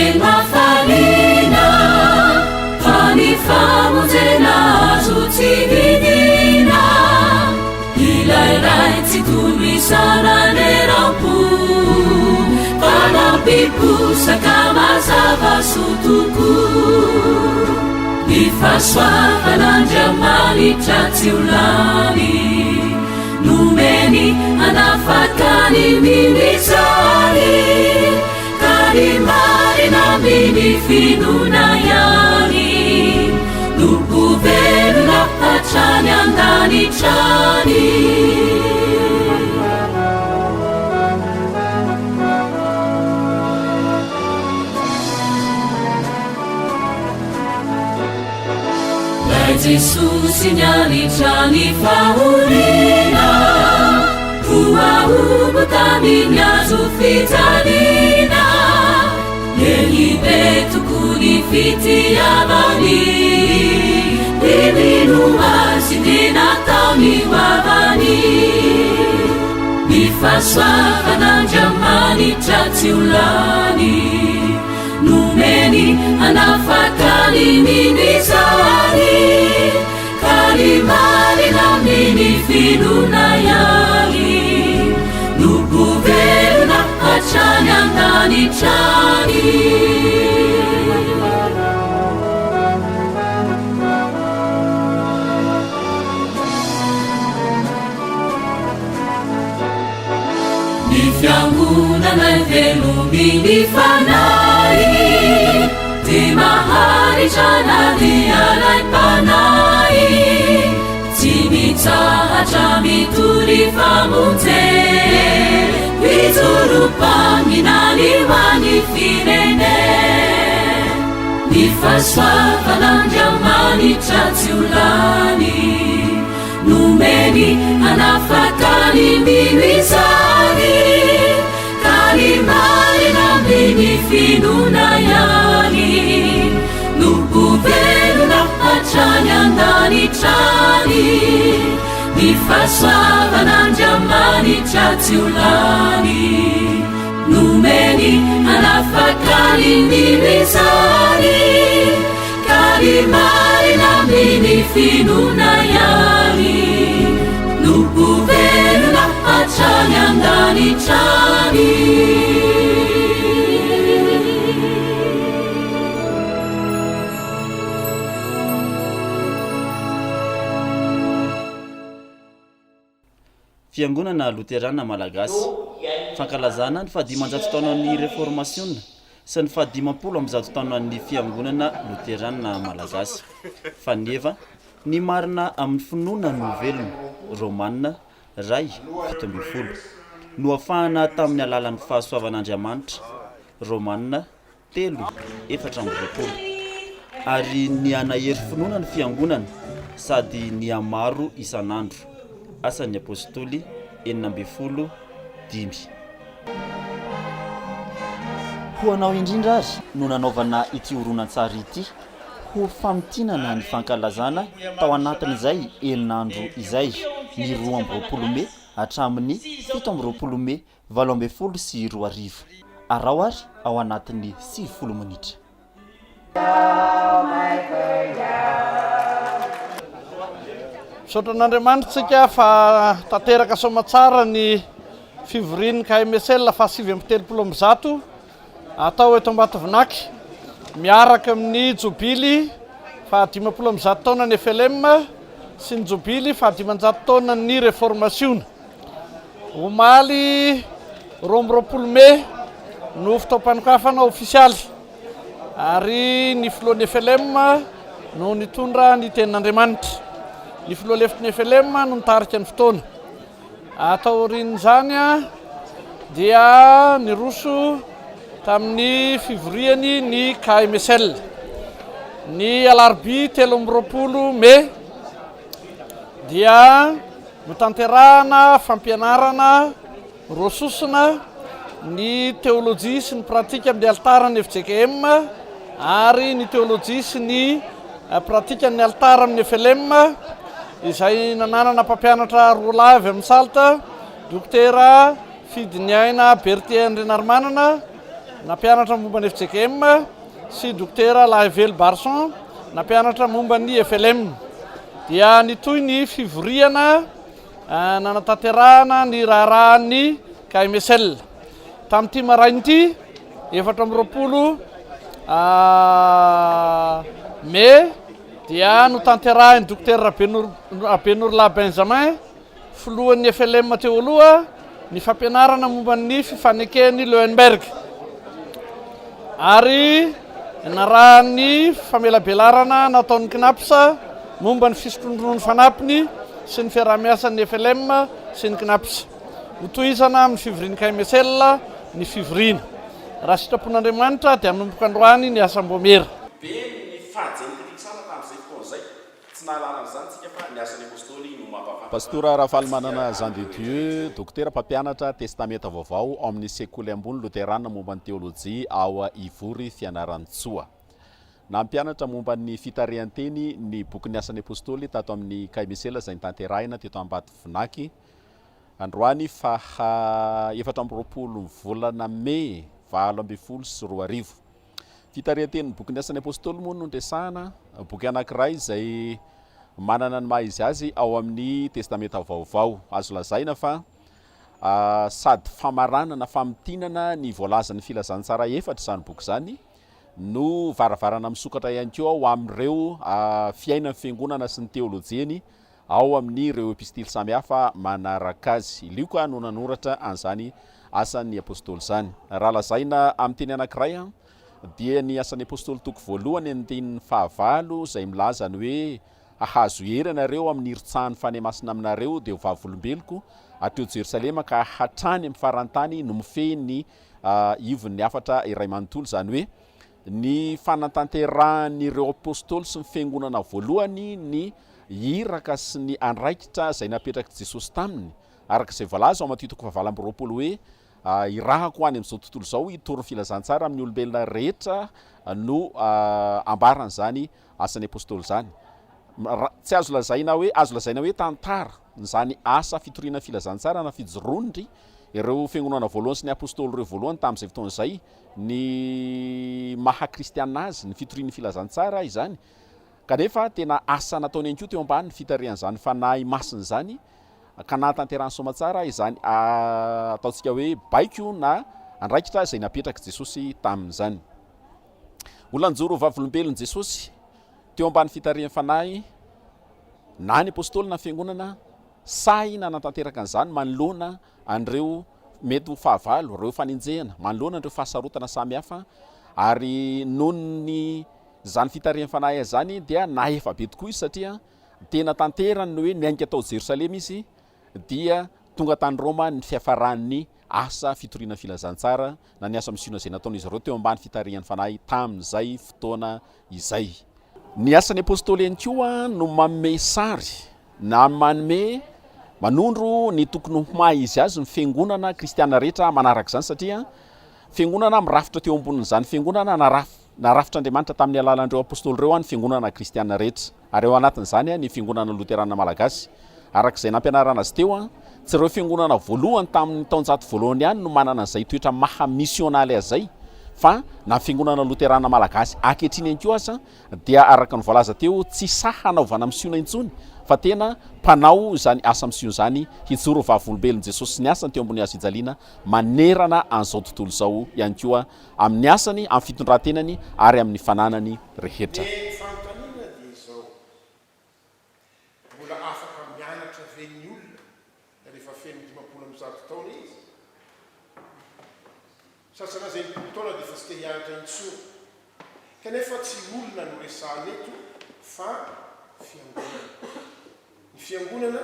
feno hafaliana fa ny famonjena azo tsy vidina. Ilay Ray tsy tono isananeram-po fa nampiposaka mazava soa tokoa. Ny fahasoavan'Andriamanitra tsy ho lany nomeny hanafaka ny mino izany ka ny marina amin'ny finoana ihany no ho velona hatrany an-danitra any. Ilay Jesosy nianitra ny fahoriana, voahombo tamin'ny hazo fijaliana, lehibe tokoa ny fitiavany, ny mino Azy dia nataony ho havany. Ny fahasoavan'Andriamanitra tsy ho lany. Nomeny hanafaka ny mino izany, ka ny marina amin'ny finoana ihany no ho velona hatrany an-danitra any. Ny fiangonana velomin'ny fanahy dia maharitra na dia alaim-panahy, tsy mitsahatra mitory famonjena, mijoro mpaminany ho an'ny firenena. Ny fahasoavan'Andriamanitra tsy ho lany. Nomeny hanafaka ny mino izany, ka ny marina amin'ny finoana ihany no ho velona hatrany an-danitra any. Ny fahasoavan'Andriamanitra tsy ho lany. Nomeny hanafaka ny mino izany. Ka ny marina amin'ny finoana ihany no ho velona hatrany an-danitra any. Fiangonana Loterana Malagasy. Fankalazana ny fahadimanjato taonan'ny Reformasiona sy ny fahadimampolo ambizato taonan'ny Fiangonana Loterana Malagasy. Faneva, Ny marina amin'ny finoana no velona, Romana iray, 17. Noafahana tamin'ny alalan'ny fahasoavan'Andriamanitra, Romana telo, 24. Ary nihanahery finoana ny fiangonana sady nihamaro isan'andro. Asan'ny Apostoly 16, dimy. Ho anao indrindra ary no nanaovana ity horonantsary ity ho famintinana ny fankalazana tao anatin'izay enina andro izay, ny 22 mey hatramin'ny 27 mey 2018. Araho ary ao anatin'ny 90 minitra. Misaotra an'Andriamanitra tsika fa tanteraka soamatsara ny fivorian'ny KMSL faha 139 atao eto Ambatovinaky miaraka amin'ny jobily faha 150 taonan'ny FLM sy ny jobily faha 500 taonan'ny reformasiona. Omaly 22 mey no fotoam-panokafana ofisialy ary ny filohan'ny FLM no nitondra ny tenin'Andriamanitra. Ny filoha lefitry ny FLM no nitarika ny fotoana. Taorian'izany dia niroso tamin'ny fivoriany ny KMSL. Ny alarobia 23 mey dia Notanterahana fampianarana roa sosona ny teolojia sy ny pratika amin'ny alitaran'ny fjkm ary ny teolojia sy ny pratikan'ny alitara amin'ny flm izay nananana mpampianatra roa lahy avy amin'ny SALT, Dokotera Fidiniaina Berthier Andrianarimanana. nampianatra momba ny fjkm sy Dokotera Lahivelo Barson nampianatra momba ny flm. Dia nitohy ny fivoriana nanatanterahana ny raharahan'ny KMSL. Tamin'ity maraina ity, 24 mey, dia notanterahin'ny Dokotera Rabenorolahy Benjamin, filohan'ny FLM teo aloha, ny fampianarana momba ny fifaneken'i Leuenberg ary narahan'ny famelabelarana nataon'ny CNaPS momba ny fisotroan-dronono fanampiny sy ny fiaraha-miasan'ny FLM sy ny CNaPS. Hotohizana amin'ny fivorian'ny KMSL ny fivoriana. Raha sitrapon'Andriamanitra dia hanomboka androany ny asam-boamera. Be ny fahajentilixana tamin'izay fotoana izay. Tsy nahalala an'izany isika fa ny Asan'ny Apostoly no mampahafantatra. Pastora Rafalimanana Jean de Dieu, dokotera mpampianatra Testamenta Vaovao ao amin'ny Sekoly Ambony Loterana momba ny Teolojia ao Ivory Fianarantsoa. Nampianatra momba ny fitarihan-teny ny bokin'ny Asan'ny Apostoly tato amin'ny KMSL izay notanterahina teto Ambatovinaky androany faha 24 ny volana mey 2018. Fitarihan-tenin'ny bokin'ny Asan'ny Apostoly moa no noresahana, boky anankiray izay manana ny maha izy azy ao amin'ny Testamenta Vaovao. Azo lazaina fa sady famaranana, famintinana ny voalazan'ny Filazantsara efatra izany boky izany, no varavarana misokatra ihany koa ho amin'ireo fiainan'ny Fiangonana sy ny teolojiany ao amin'ireo epistily samihafa manaraka azy. I Lioka no nanoratra an'izany Asan'ny Apostoly izany. Raha lazaina amin'ny teny anankiray dia ny Asan'ny Apostoly toko voalohany andininy fahavalo izay milaza ny hoe hahazo hery ianareo amin'ny hirotsahan'ny Fanahy Masina aminareo dia ho vavolombeloko hatreo Jerosalema ka hatrany amin'ny faran'ny tany no mifehy ny ivon'ny hafatra iray manontolo izany hoe ny fanatanterahan'ireo Apostoly sy ny Fiangonana voalohany ny iraka sy ny andraikitra izay napetrak'i Jesosy taminy, araka izay voalaza ao Matio toko fahavalo amby 20 hoe, Irahako ho any amin'izao tontolo izao hitory ny filazantsara amin'ny olombelona rehetra no ambaran'izany asan'ny apostoly izany. Tsy azo lazaina hoe, azo lazaina hoe tantara izany asa fitoriana ny filazantsara na fijoroan-dry ireo fiangonana voalohany sy ny apostoly ireo voalohany tamin'izay fotoana izay ny maha kristiana azy, ny fitoriana ny filazantsara izany. Kanefa tena asa nataony ihany koa teo ambany fitarihan'izany Fanahy Masina izany ka nahatanterahany soamatsara izany ataontsika hoe baiko na andraikitra izay napetrak'i Jesosy tamin'izany. Olona nijoro ho vavolombelon'i Jesosy teo ambany fitarihan'ny Fanahy na ny Apostoly na ny Fiangonana sahy nanatanteraka an'izany manoloana an'ireo mety ho fahavalo, ireo fanenjehana, manoloana an'ireo fahasarotana samihafa ary noho ny Izany fitarihan'ny Fanahy azy izany dia nahefa be tokoa izy satria tena tanterany ny hoe niainga tao Jerosalema izy dia tonga tany Roma ny fiafaran'ny asa fitoriana filazantsara na ny asa misiona izay nataon'izy ireo teo ambany fitarihan'ny Fanahy tamin'izay fotoana izay. Ny asan'ny Apostoly ihany koa no manome sary na manome manondro ny tokony ho maha izy azy ny fiangonana kristiana rehetra manaraka izany satria fiangonana mirafitra teo ambonin'izany fiangonana naraf Narafitr'Andriamanitra tamin'ny alalan'ireo apostoly ireo ny fiangonana kristiana rehetra, ary ao anatin'izany ny Fiangonana Loterana Malagasy. Araka izay nampianarana azy teo, tsy ireo fiangonana voalohany tamin'ny taonjato voalohany ihany no manana an'izay toetra maha misionaly azy izay, fa na ny Fiangonana Loterana Malagasy ankehitriny ihany koa aza dia araka ny voalaza teo tsy sahy hanaovana misiona intsony fa tena mpanao izany asa misiona izany hijoro ho vavolombelon'i Jesosy sy ny asany teo ambony hazofijaliana manerana an'izao tontolo izao ihany koa amin'ny asany, amin'ny fitondran-tenany ary amin'ny fananany rehetra. Ny fanontaniana dia izao, Mbola afaka mianatra ve ny olona rehefa feno 150 taona izy? Sasany aza 60 taona dia efa tsy te hianatra intsony. Kanefa tsy olona no resahana eto fa fiangonana. Ny fiangonana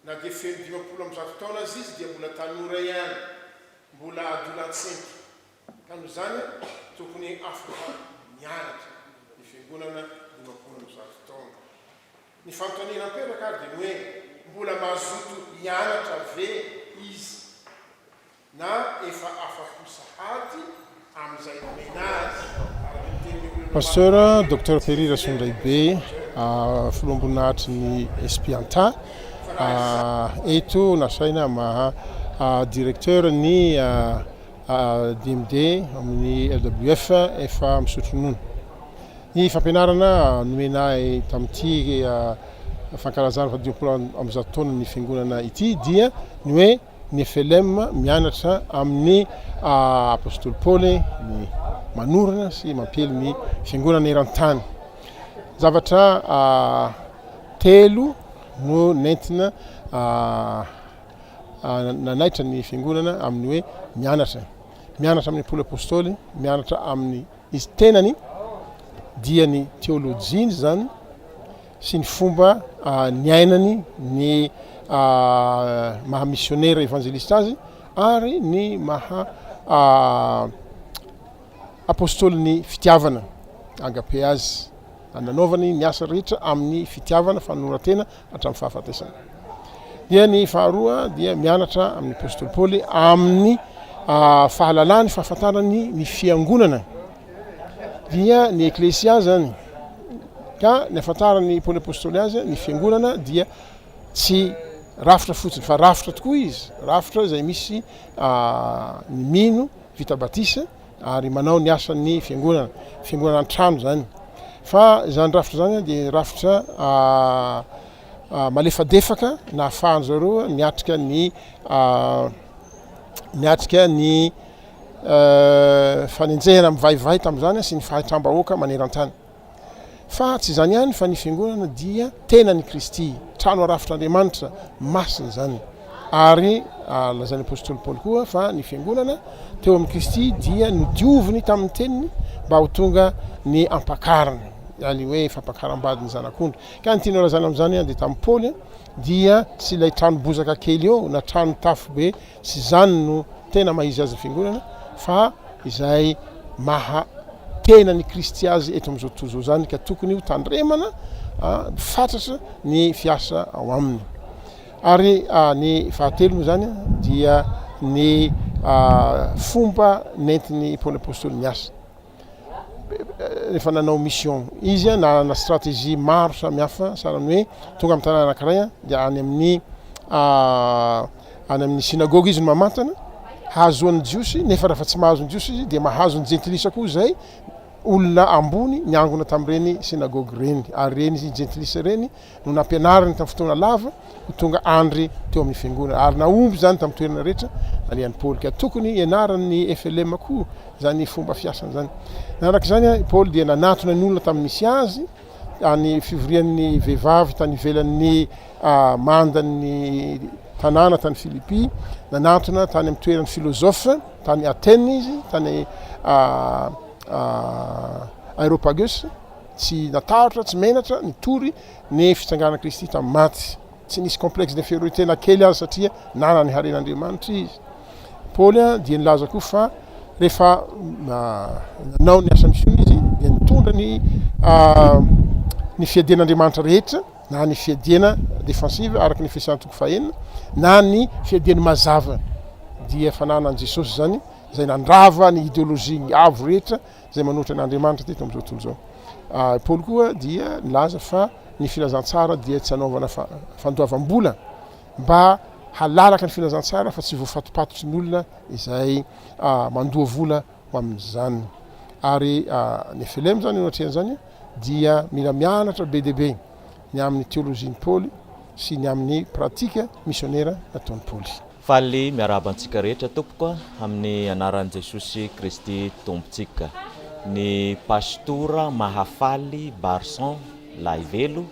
Na dia feno 150 taona aza izy dia mbola tanora ihany, mbola adolantsento. Ka noho izany tokony afaka mianatra ny fiangonana 150 taona. Ny fanontaniana mipetraka ary dia ny hoe mbola mazoto hianatra ve izy? Na efa afa-po sahady amin'izay nomena azy, araka ny tenin'ny olona Pasteur Docteur Ferry Rasolondraibe, filoham-boninahitry ny Espianta, eto nasaina maha directeur ny. DMD, amin'ny LWF efa misotro ronono. Ny fampianarana nomena ahy tamin'ity fankalazana faha 150 taonan'ny fiangonana ity dia ny hoe ny FLM mianatra amin'ny Apostoly Paoly ny manorina sy mampiely ny fiangonana eran-tany. Zavatra telo no nentina nanaitra ny fiangonana amin'ny hoe mianatra. Mianatra amin'ny Paoly Apostoly, mianatra amin'ny izy tenany dia ny teolojiany izany sy ny fomba niainany ny maha misionera evanjelista azy ary ny maha apostolin'ny fitiavana, agape, azy, nanaovany ny asa rehetra amin'ny fitiavana, fanoloran-tena hatramin'ny fahafatesana. Dia ny faharoa dia mianatra amin'ny apostoly Paoly amin'ny fahalalany, fahafantarany ny fiangonana, dia ny eklesia zany. Ka ny ahafantaran'ny Paoly apostoly azy ny fiangonana dia tsy rafitra fotsiny fa rafitra tokoa izy, rafitra izay misy ny mino vita batisa ary manao ny asan'ny fiangonana, fiangonana an-trano izany. Fa izany rafitra izany dia rafitra malefadefaka nahafahan-dry zareo niatrika ny niatrika ny fanenjehana mivaivay tamin'izany sy ny fahitram-bahoaka maneran-tany. Fa tsy izany ihany fa ny Fiangonana dia tenan'i Kristy, trano arafitr'Andriamanitra masina izany. Ary lazain'ny Apostoly Paoly koa fa ny Fiangonana teo amin'i Kristy dia nodioviny tamin'ny teniny mba ho tonga ny ampakarina, izany hoe fampakaram-bady ny Zanak'ondry. Ka ny tiana holazaina amin'izany dia tamin'i Paoly dia tsy ilay trano bozaka kely eo na trano tafo be Tsy izany no tena maha izy azy ny Fiangonana fa izay maha tena an'i Kristy azy eto amin'izao tontolo izao izany ka tokony ho tandremana fatratra ny fiasa ao aminy. Ary ny fahatelo moa izany dia ny fomba nentin'i Paoly Apostoly niasa. rehefa nanao mission izy nanana stratégie maro samihafa sahala ny hoe tonga amin'ny tanàna anankiray dia any amin'ny any amin'ny synagoga izy no mamantana hahazoan'ny jiosy nefa rehefa tsy mahazo ny jiosy izy dia mahazo ny jentilisa koa izay olona ambony niangona tamin'ireny synagoga ireny ary ireny jentilisa ireny no nampianariny tamin'ny fotoana lava ho tonga andry teo amin'ny fiangonana ary nahomby izany tamin'ny toerana rehetra nalehan'i Paoly ka tokony hianaran'ny FLM koa izany fomba fiasana izany. Nanaraka izany i Paoly dia nanatona ny olona tamin'ny nisy azy any fivorian'ny vehivavy tany ivelan'ny mandan'ny tanàna tany Filipy, nanatona tany amin'ny toeran'ny philosophe tany Athènes izy, tany Areopagus. Tsy natahotra, tsy menatra nitory ny fitsanganan'i Kristy tamin'ny maty. Tsy nisy complexe d'infériorité na kely aza satria nanana ny haren'Andriamanitra izy. Paoly dia nilaza koa fa rehefa nanao ny asa misiona izy dia nitondra ny ny fiadian'Andriamanitra rehetra na ny fiadiana défensive araka ny Efesiana toko fahenina na ny fiadiany mazava dia fananan'i Jesosy izany izay nandrava ny idéologie avo rehetra izay manohitra an'Andriamanitra teto amin'izao tontolo izao. I Paoly koa dia nilaza fa ny filazantsara dia tsy anaovana fandoavam-bola mba halalaka ny filazantsara fa tsy voafatopatotry ny olona izay mandoa vola ho amin'izany. Ary ny FLM izany eo anatrehan'izany dia mila mianatra be dia be ny amin'ny teolojian'i Paoly sy ny amin'ny pratika misionera nataon'i Paoly. Faly miarahaba antsika rehetra tompoko amin'ny anaran'i Jesosy Kristy Tompontsika. Ny Pastora Mahafaly Barson Lahivelo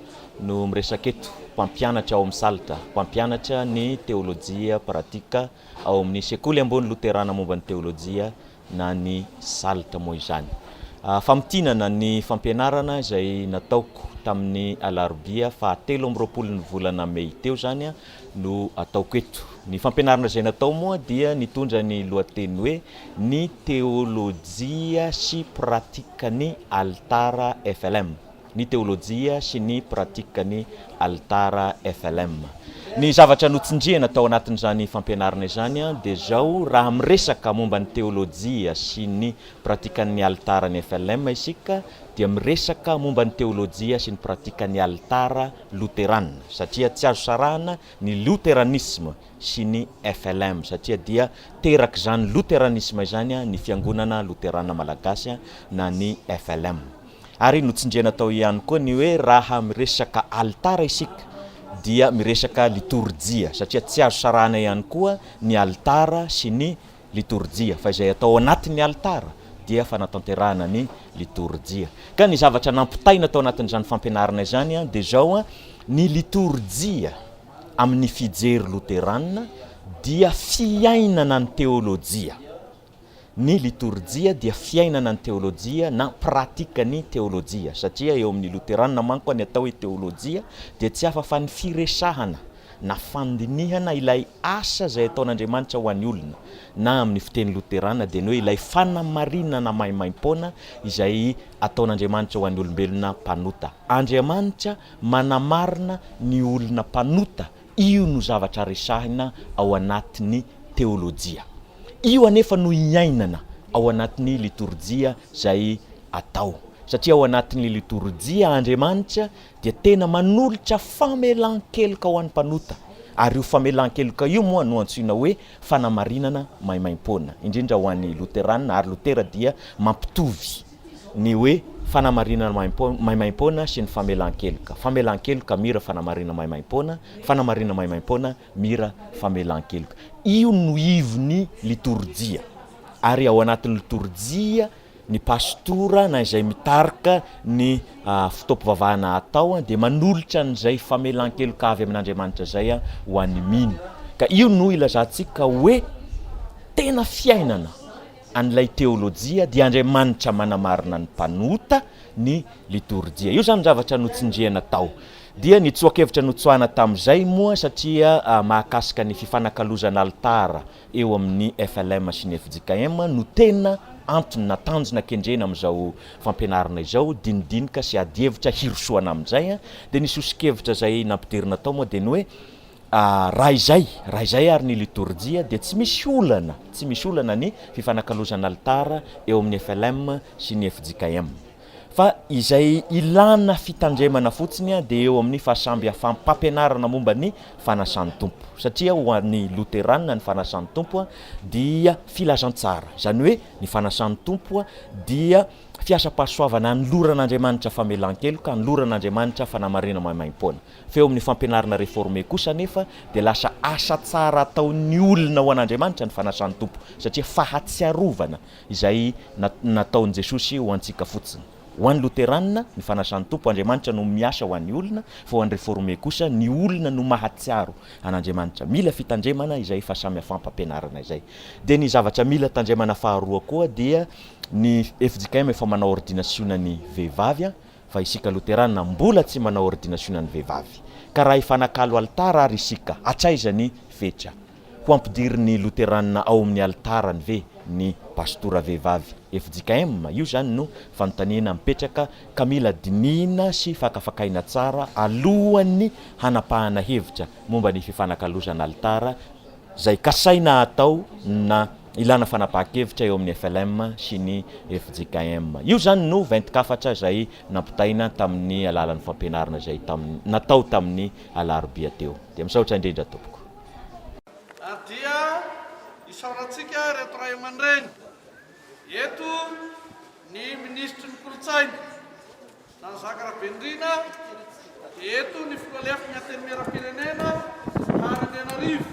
no miresaka eto, mpampianatra ao amin'ny Salta, mpampianatra ny teolojia pratika ao amin'ny Sekoly Ambony Loterana momba ny Teolojia na ny Salta moa izany. Famintinana ny fampianarana izay nataoko tamin'ny alarobia faha 23 ny volana mey teo izany no ataoko eto. Ny fampianarana izay natao moa dia nitondra ny lohateny hoe Ny teolojia sy pratikan'ny alitara flm. Ny teolojia sy ny pratikan'ny alitara flm. Ny zavatra notsindriana tao anatin'izany fampianarana izany dia izao, raha miresaka momba ny teolojia sy ny pratikan'ny alitara ny FLM isika dia miresaka momba ny teolojia sy ny pratikan'ny alitara loterana satria tsy azo sarahana ny loteranisma sy ny FLM satria dia terak'izany loteranisma izany ny Fiangonana Loterana Malagasy na ny FLM. Ary notsindriana tao ihany koa ny hoe raha miresaka alitara isika dia miresaka litorjia satria tsy azo sarahana ihany koa ny alitara sy ny litorjia fa izay atao anatin'ny alitara dia fanatanterahana ny litorjia. Ka ny zavatra nampitaina tao anatin'izany fampianarana izany dia izao, ny litorjia amin'ny fijery loterana dia fiainana ny teolojia. Ny litorjia dia fiainana ny teolojia na pratika ny teolojia, satria eo amin'ny loterana manko ny atao hoe teolojia dia tsy hafa fa ny firesahana na fandinihana ilay asa izay ataon'Andriamanitra ho an'ny olona, na amin'ny fiteny loterana dia ny hoe ilay fanamarinana maimaimpoana izay ataon'Andriamanitra ho an'ny olombelona mpanota. Andriamanitra manamarina ny olona mpanota, io no zavatra resahina ao anatin'ny teolojia. Io anefa no iainana ao anatin'ny litorjia izay atao. Satria ao anatin'ny litorjia Andriamanitra dia tena manolotra famelan-keloka ho an'ny mpanota, ary io famelan-keloka io moa no antsoina hoe fanamarinana maimaimpoana, indrindra ho an'ny Loterana, ary Lotera dia mampitovy ny hoe fanamarinana maimaimpoana sy ny famelan-keloka, famelan-keloka mira fanamarinana maimaimpoana, fanamarinana maimaimpoana mira famelan-keloka. Io no ivon'ny litorjia, ary ao anatin'ny litorjia Ny pastora na izay mitarika ny fotoam-pivavahana atao dia manolotra an'izay famelan-keloka avy amin'Andriamanitra izay ho an'ny mino. Ka io no ilazantsika hoe tena fiainana an'ilay teolojia dia Andriamanitra manamarina ny mpanota ny litorjia. Io izany zavatra notsindriana tao. Dia ny tsoa-kevitra notsoahana tamin'izay moa satria mahakasika ny fifanakalozana alitara eo amin'ny flm sy ny fjkm no tena antony na tanjona kendrena amin'izao fampianarana izao, dinidinika sy adihevitra hirosoana amin'izay dia ny soso-kevitra izay nampidirina tao moa dia ny hoe raha izay, raha izay ary ny litorjia dia tsy misy olana, tsy misy olana ny fifanakalozana alitara eo amin'ny flm sy ny fjkm. Fa izay ilana fitandremana fotsiny dia eo amin'ny fahasamihafam-pampianarana momba ny fanasan'ny Tompo. Satria ho an'ny Loterana ny fanasan'ny Tompo dia filazantsara. Izany hoe ny fanasan'ny Tompo dia fiasam-pahasoavana anoloran'Andriamanitra famelan-keloka, anoloran'Andriamanitra fanamarina maimaimpoana. Fa eo amin'ny fampianarana Réformé kosa anefa dia lasa asa tsara ataon'ny olona ho an'Andriamanitra ny fanasan'ny Tompo satria fahatsiarovana izay nataon'i Jesosy ho antsika fotsiny. Ho an'ny Loterana, ny fanasan'ny Tompo, Andriamanitra no miasa ho an'ny olona, fa ho an'ny Reforme kosa, ny olona no mahatsiaro an'Andriamanitra. Mila fitandremana izay fahasamihafam-pampianarana izay. Dia ny zavatra mila tandremana faharoa koa dia ny fjkm efa manao ordinasiona ny vehivavy, fa isika Loterana mbola tsy manao ordinasiona ny vehivavy. Ka raha hifanakalo alitara ary isika, hatraiza ny fetra? Ho ampidirin'ny Loterana ao amin'ny alitarany ve ny pastora vehivavy fjkm? Io izany no fanontaniana mipetraka ka mila dinihina sy fakafakaina tsara alohan'ny hanapahana hevitra momba ny fifanakalozana alitara izay kasaina hatao na ilana fanapahan-kevitra eo amin'ny flm sy ny fjkm. Io izany no ventin-kafatra izay nampitaina tamin'ny alalan'ny fampianarana izay natao tamin'ny alarobia teo. Dia misaotra indrindra tompoko. Ary dia isaorantsika ireto ray aman-dreny. Eto ny minisitry ny kolontsaina, Jean-Jacques Rabenirina, dia eto ny filoha lefitry ny Antenimierampirenena, Hary Andrianarivo,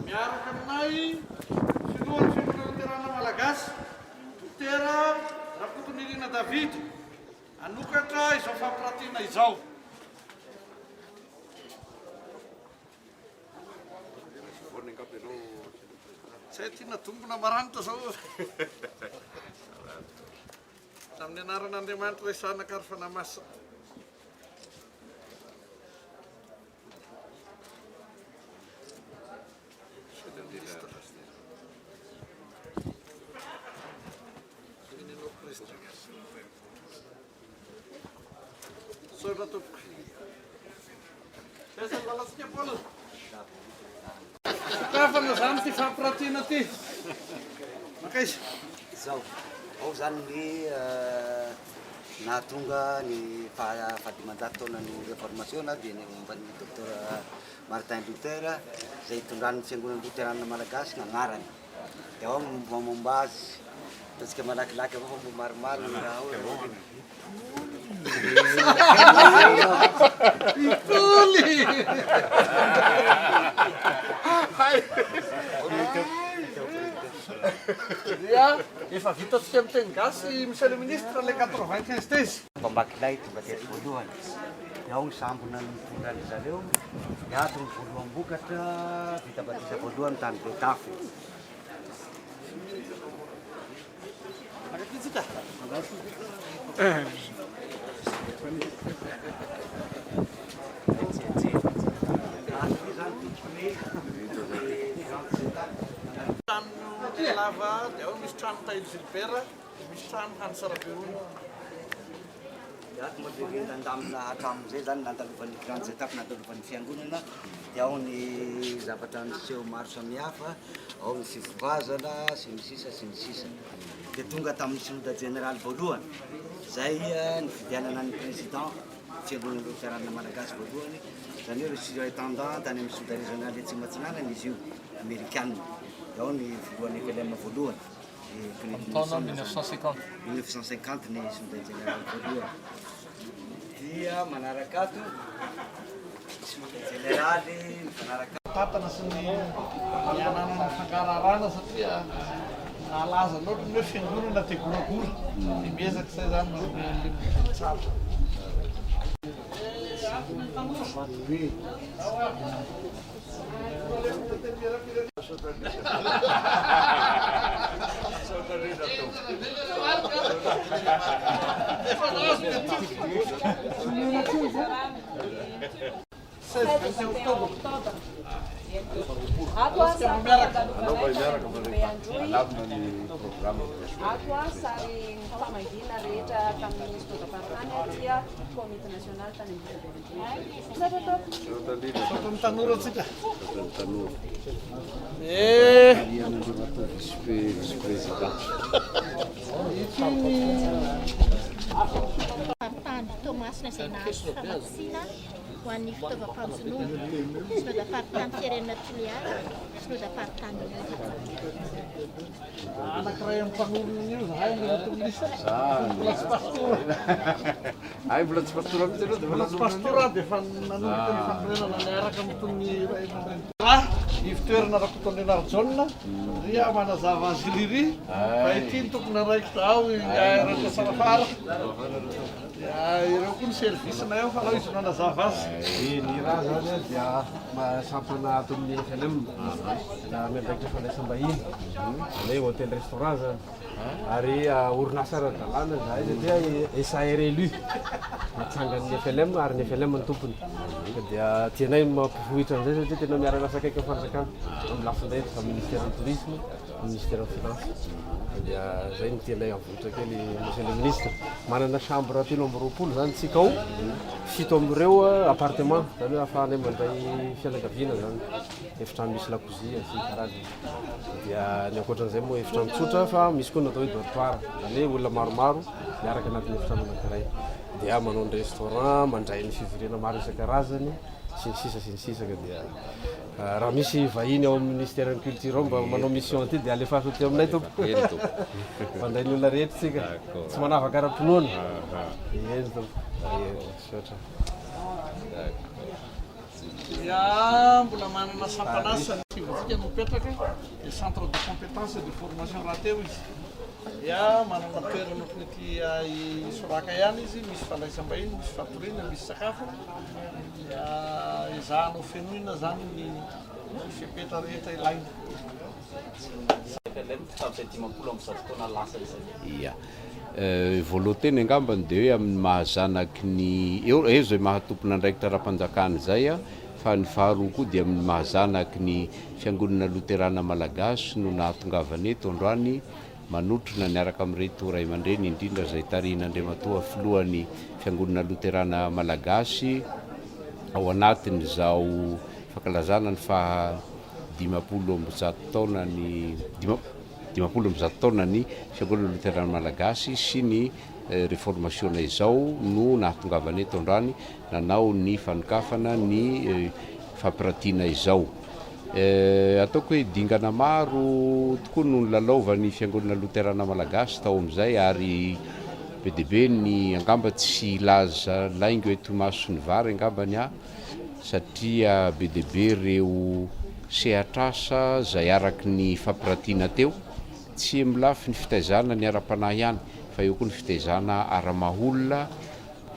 miaraka aminay filohan'ny Fiangonana Loterana Malagasy, Dokotera Rakotonirina David, hanokatra izao fampiratiana izao. Zay ty nadombona maranitra zao. Amin'ny anaran'Andriamanitra Ray Zanaka ary Fanahy Masina. Misaotra tompoko. Aiza ny lalantsika Paul? Sokafana zany ty fampiratiana ty. Mankaiza? Izao, ao izany ny nahatonga ny faha fahadimanjato taonan'ny Reformasiona dia ny momba ny Docteur Martin Luther izay itondran'ny Fiangonana Loterana Malagasy ny anarany. Dia ao ny mombamomba azy. Ataontsika malakilaky avao fa mbo maromaro ny raha ao. Itoly! Dia efa vitantsika amin'ny teny gasy Monsieur le Ministre le 95 thèse. Mpamaky lay tonga teto voalohany. Dia ao ny sambo nitondra an-dry zareo. Dia ato ny voaloham-bokatra vita batisa voalohany tany Betafo. Trano lava dia ao misy trano Tahiry Gilbert dia misy trano Hans Rabeony. Dia ato moa dia hoe nandamina hatramin'izay izany nandalovan'ny grandes étapes nandalovan'ny fiangonana dia ao ny zavatra niseho maro samihafa, ao ny fifohazana sy ny sisa sy ny sisa. Dia tonga tamin'ny synoda jeneraly voalohany izay nifidianana ny président fiangonana loterana malagasy voalohany, izany hoe surintendant tany amin'ny synoda régional Atsimo Atsinanana izy io, amerikana. Dia ao ny filohan'ny FLM voalohany. Amin'ny taona 1950. 1950 ny synoda jeneraly voalohany. Dia manaraka ato synoda jeneraly mifanaraka. Tantana sy ny ny ananana fangaraharaana satria nalaza loatra ny hoe fiangonana dia goragora. Dia miezaka izay izany manome an'ilay modely tsara. Ato a sary ny famangiana rehetra tamin'ny synodamparitany aty a komity nasionaly tany Ambohidrapeto. Misaotra tompoko. Misaotra ny tanora antsika. Misaotra ny tanora. Eh. Andriamatoa vice président. Faritany Toamasina izay nahazo famatsiana ho an'ny fitaovam-panjonoana, Synodam-paritany Firenena Toliara, Synodam-paritany Mora. Anankiray amin'ny mpanorina an'io zahay Andriamatoa Minisitra. Mbola tsy pastora. Hay mbola tsy pastora mihitsy ianao dia efa Mbola tsy pastora aho dia efa nanomboka ny fanorenana niaraka amin'ny tony ray aman-dreny. Raha ivotoerana Rakotoandrianarijaona ry aho manazava azy ry fa ity ny tompon'andraikitra ao i Rakoto Sarafara. Dia ireo koa ny service-nay ao fa alao izy manazava azy. Ny raha zany dia sampana ato amin'ny FLM na miandraikitra fandraisam-bahiny, izany hoe hôtel restaurant zany. Ary orinasa ara-dalàna izahay satria SARLU natsangan'ny FLM ary ny FLM no tompony. Ka dia tianay ny mampivohitra an'izay satria tena miara-miasa akaiky amin'ny fanjakana amin'ny lafiny rehetra, amin'ny ministeran'ny tourisme, amin'ny ministeran'ny finance. Ka dia izay no tianay havoitra kely monsieur le ministre. Manana chambre 23 izany isika ao, fito amin'ireo appartement, izany hoe ahafahanay mandray fianakaviana izany, efitrano misy lakozia sy ny karazany. Dia ny ankoatran'izay moa efitrano tsotra fa misy koa ny atao hoe dortoir, izany hoe olona maromaro miaraka anatin'ny efitrano anankiray. Dia manao ny restaurant, mandray ny fivoriana maro isan-karazany sy ny sisa sy ny sisa ka dia raha misy vahiny ao amin'ny ministeran'ny culture ao mba manao mission aty dia alefaso aty aminay tompoko. Eny tompoko. Mandray ny olona rehetra isika. Tsy manavaka ara-pinoana. Eny tompoko. Eny, misaotra. Dia mbola manana sampan'asa ny fivantsika no mipetraka dia centre de compétence et de formation rahateo izy. Dia manana toerana ohatran'ny aty Isoraka ihany izy, misy fandraisam-bahiny, misy fatoriana, misy sakafo. Dia ezahana ho fenoina izany ny fepetra rehetra ilaina. FLM tamin'izay 150 taona lasa izay. Ia. Voalohan-teny angambany dia hoe amin'ny maha zanaky ny, eo eo izay maha tompon'andraikitra ara-panjakana izay fa ny faharoa koa dia amin'ny maha zanaky ny Fiangonana Loterana Malagasy no nahatongavana eto androany manotrona niaraka amin'ireto ray aman-dreny indrindra izay tarihin'Andriamatoa Filohan'ny Fiangonana Loterana Malagasy ao anatin'izao. fankalazana ny faha 150 taona ny 150 taona ny Fiangonana Loterana Malagasy sy ny Reformasiona izao no nahatongavana eto androany nanao ny fanokafana ny fampiratiana izao. Ataoko hoe dingana maro tokoa no nilalaovan'ny Fiangonana Loterana Malagasy tao amin'izay ary be dia be ny angamba tsy hilaza laingo eto imason'ny vary angambany aho satria be dia be ireo sehatr'asa izay araky ny fampiratiana teo, tsy amin'ny lafiny fitaizana ny ara-panahy ihany fa eo koa ny fitaizana ara-maha-olona,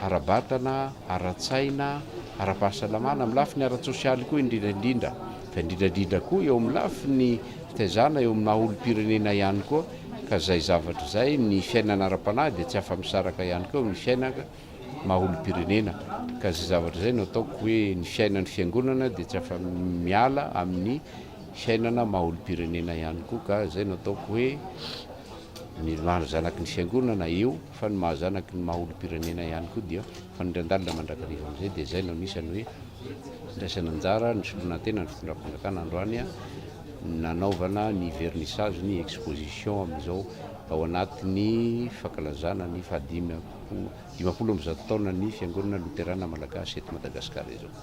ara-batana, ara-tsaina, ara-pahasalamana, amin'ny lafiny ara-tsosialy koa indrindra indrindra, fa indrindra indrindra koa eo amin'ny lafiny fitaizana eo amin'ny maha-olom-pirenena ihany koa, ka izay zavatra izay, ny fiainana ara-panahy dia tsy afa-misaraka ihany koa amin'ny fiainana maha-olom-pirenena, ka izay zavatra izay no ataoko hoe ny fiainan'ny fiangonana dia tsy afa-miala amin'ny fiainana maha-olom-pirenena ihany koa, ka izay no ataoko hoe ny maha zanaky ny fiangonana eo. Fa ny maha zanaky ny maha olom-pirenena ihany koa dia fanindran-dalana mandrakariva amin'izay dia izay no anisan'ny hoe ndraisana anjara nisoloana tena ny fitondram-panjakana androany nanaovana ny vernissage ny exposition amin'izao ao anatin'ny fankalazana ny faha 150 taonan'ny fiangonana loterana malagasy eto Madagasikara izao.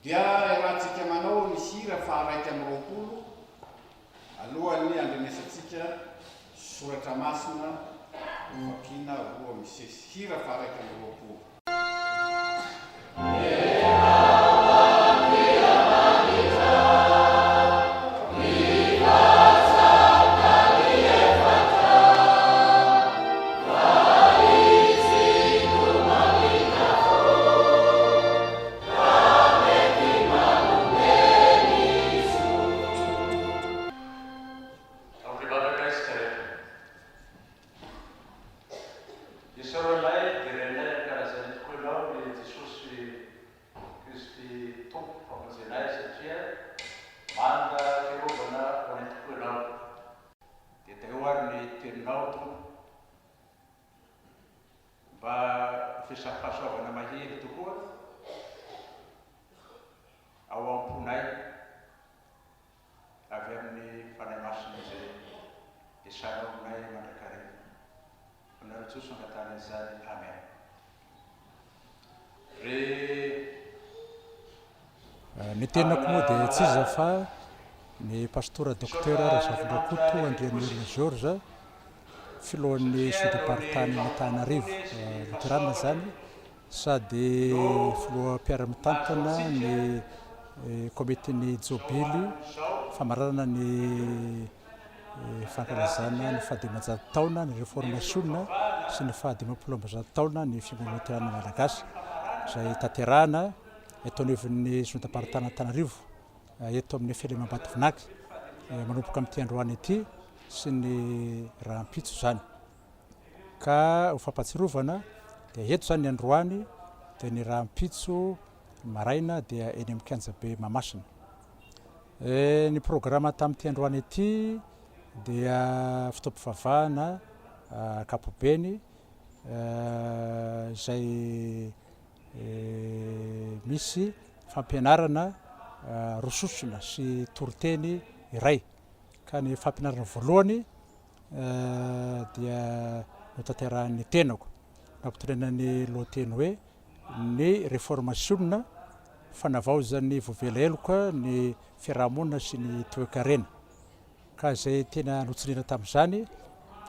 Dia iarahantsika manao ny hira faha-21 alohan'ny handrenesantsika soratra masina hovakiana roa misesy. Hira faha-21. Ampivavaka isika rehetra. Isaoranay, derainay, ankalazainay tokoa Ianao ry Jesosy Kristy Tompo Mpamonjenay satria manda fiarovana ho anay tokoa Ianao. Dia tahio ary ny Teninao Tompo mba ho fiasam-pahasoavana mahery tokoa ao am-ponay. Avy amin'ny Fanahy Masina izay esanao aminay mandrakariva. Aminareo Jesoa angatahana izany. Amen. Ry. Ny tenako moa dia tsy iza fa ny Pastora Docteur Razafindrakoto Andrianirina Georges, filohan'ny Sodam-paritanin'Antananarivo Loterana izany, Sady filoha mpiara-mitantana ny komitin'ny jobily famaranana ny fankalazana ny fahadimanjato taona ny reformasiona sy ny fahadimampolo ambizato taona ny Fiangonana Loterana Malagasy izay tanterahana eto anivon'ny Synodam-paritany Antananarivo eto amin'ny FLM Ambatovinaky manomboka amin'ity androany ity sy ny rahampitso izany. Ka ho fampatsirovana dia eto izany ny androany dia ny rahampitso maraina dia eny amin'ny kianjabe Mahamasina. Ny programa tamin'ity androany ity dia fotoam-pivavahana ankapobeny izay misy fampianarana roa sosona sy toriteny iray. Ka ny fampianarana voalohany dia notanterahin'ny tenako. Nampitondraina ny lohateny hoe Ny Reformasiona, fanavaozan'ny voavela heloka ny fiarahamonina sy ny toekarena. Ka izay tena notsindriana tamin'izany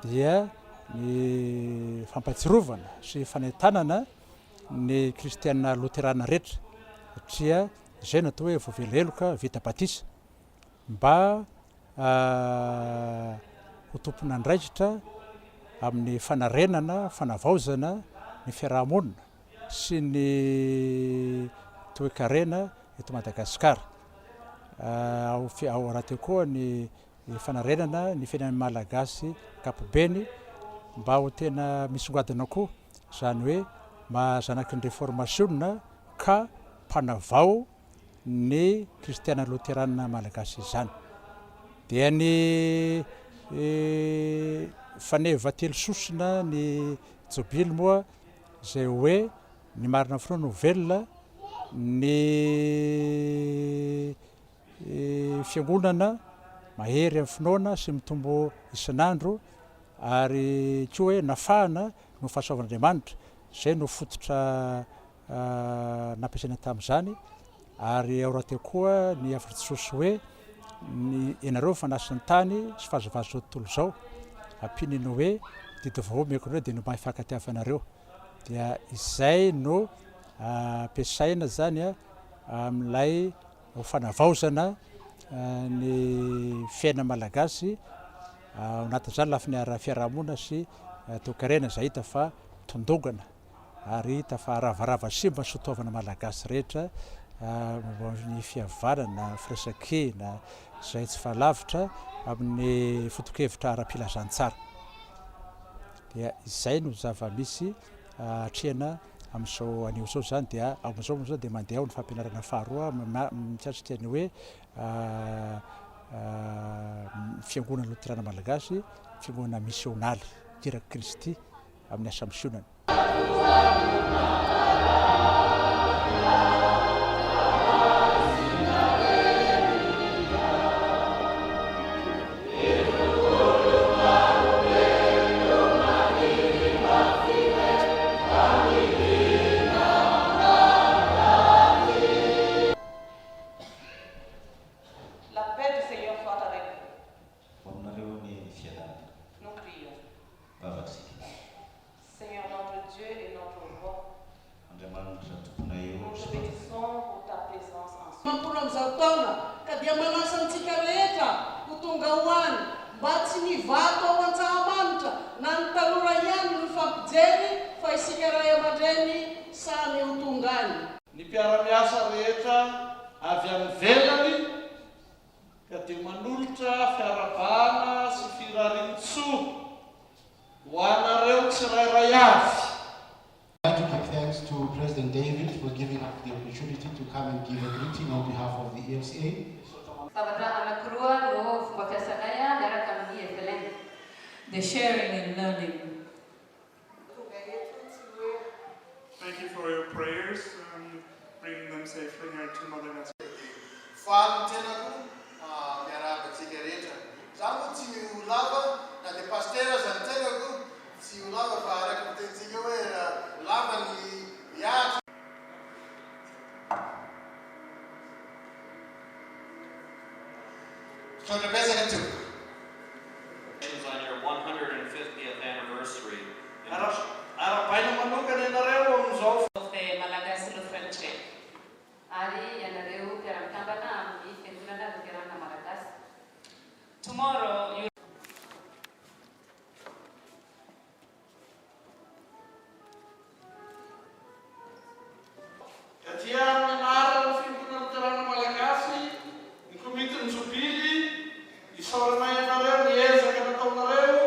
dia ny fampahatsirovana sy fanentanana ny kristiana loterana rehetra satria izay no atao hoe voavela heloka vita batisa mba ho tompon'andraikitra amin'ny fanarenana, fanavaozana ny fiaraha-monina sy ny toekarena eto Madagasikara. Ao ao rahateo koa ny fanarenana ny fiainan'ny Malagasy ankapobeny mba ho tena misongadina koa, izany hoe maha zanaky ny reformasiona ka mpanavao ny kristiana loterana malagasy izany. Dia ny faneva telo sosona ny jobily moa izay hoe ny marina finoana ho velona, ny fiangonana mahery amin'ny finoana sy mitombo isan'andro ary koa hoe nafahana noho fahasoavan'Andriamanitra, izay no fototra nampiasaina tamin'izany ary ao rahateo koa ny hafatr'i Jesosy hoe ny ianareo fanasin'ny tany sy fahazavan'izao tontolo izao, ampiany ny hoe didy vaovao omeko anareo dia ny mba hifankatiavanareo. Dia izay no ampiasaina izany amin'ilay ho fanavaozana ny fiainana malagasy ao anatin'izany lafiny ara-fiarahamonina sy toekarena izay hita fa tondongana ary hita fa ravarava simba ny soatoavina malagasy rehetra momba ny fihavanana, firaisankina izay tsy fahalavitra amin'ny foto-kevitra ara-pilazantsara. Dia izay no zava-misy atrehina amin'izao anio izao izany dia amin'izao moa izao dia mandeha ao ny fampianarana faharoa mikasika ny hoe fiangonana loterana malagasy, fiangonana misionaly, irak'i Kristy amin'ny asa misionany. La paix du Seigneur soit avec vous. Ho aminareo anie ny fiadanana. Nous prions. Vavaka isika. Seigneur notre Dieu et notre Roi. Andriamanitra Tomponay ô Nous sy te bénissons pour ta présence en ce 350 taona ka dia manasa antsika rehetra ho tonga ho any mba tsy ny vato ao Antsahamanitra na ny tanora ihany no hifampijery fa isika ray aman-dreny samy ho tonga any. Ny mpiara-miasa rehetra avy any ivelany ka dia manolotra fiarahabana sy firarian-tsoa ho anareo tsirairay avy. I'd like to give thanks to President David for giving us the opportunity to come and give a greeting on behalf of the EFCA. Zavatra anankiroa no fomba fiasanay miaraka amin'ny FLN. The sharing and learning. Tonga eto tsy ho ela. Thank you for your prayers and bringing them safely here to Madagascar. Faly ny tenako miarahaba antsika rehetra. Za moa tsy ho lava na dia pasitera aza ny tenako tsy ho lava fa araka ny tenintsika hoe raha lava ny miahatra. Misaotra betsaka tompoko. Congratulations on your 150th anniversary in Arahabaina manokana ianareo amin'izao. Of the Malagasy Lutheran Church. Ary ianareo mpiara-mikambana amin'ny Fiangonana Loterana Malagasy. Tomorrow you. Ka dia amin'ny anaran'ny Fiangonana Loterana Malagasy, ny Komitin'ny Jobily, isaoranay anareo ny ezaka nataonareo,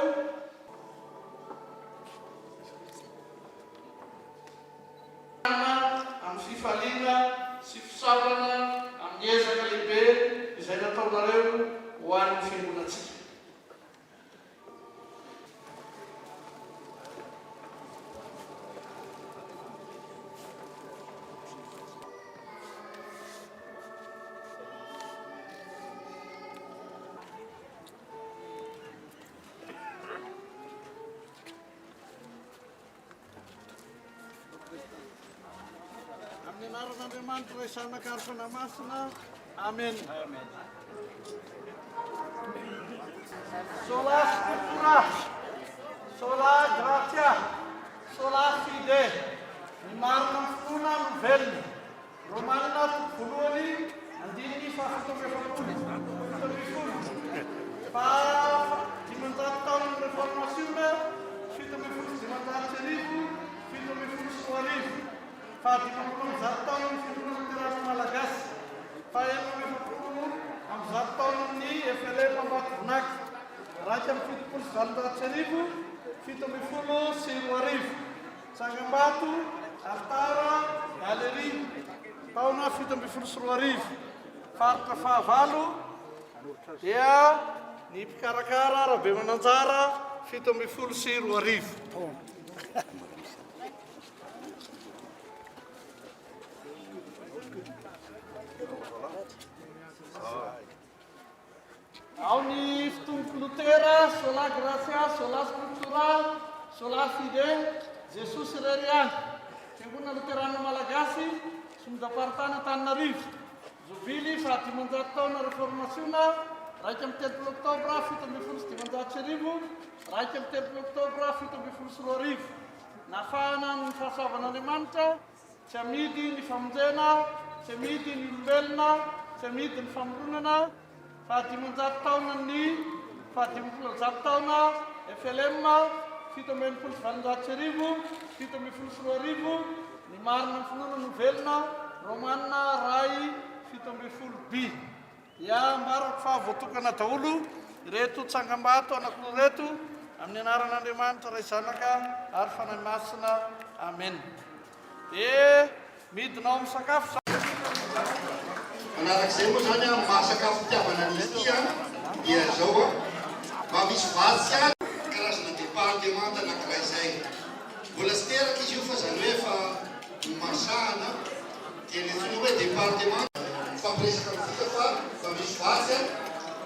amin'ny fifaliana sy fisaorana amin'ny ezaka lehibe izay nataonareo ho an'ny Fiangonantsika. Amin'ny anaran'Andriamanitra Ray Zanaka ary Fanahy Masina. Amen. Sola scriptura, sola gratia, sola fide. Ny marina amin'ny finoana no velona. Romanina toko voalohany andininy faha-47, 17. Faha 500 taonan'ny Reformasiona, 1517, 2017. Faha 150 taonan'ny Fiangonana Loterana Malagasy. Faha 146 taonan'ny FLM Ambatovinaky. 1871, 2017. Tsangambato, Alitara, Galerie, taona 2017. Faritra fahavalo dia ny mpikarakara Rabemananjara 2017. Ao ny fitombok'i Lotera, Sola Gratia, Sola Scriptura, Sola Fide, Jesosy irery ihany. Fiangonana Loterana Malagasy, Synodam-paritany Antananarivo. Jobily faha 500 taona Reformasiona, 31 Oktobra 1517, 31 Oktobra 2017. Nafahana ny fahasoavan'Andriamanitra, tsy amidy ny famonjena, tsy amidy ny olombelona, tsy amidy ny famoronana, Faha-500 taonan'ny faha-150 taona FLM, 1867, 2017, Ny marina amin'ny finoana no velona, Romana iray, 17 by. Dia ambarako fa voatokana daholo ireto tsangambato anankiroa ireto, amin'ny anaran'Andriamanitra Ray Zanaka ary Fanahy Masina. Amena. Dia midina ao amin'ny sakafo za. Manarak'izay moa izany an, maha sakafo fitiavana an'izy ity an, dia izao an, mba misy vatsy ihany, karazana departemanta anankiray izay. Mbola tsy teraka izy io fa izany hoe efa nomasahana, dia ilay antsoina hoe departemanta. Mifampiresaka amintsika fa mba misy vatsy an,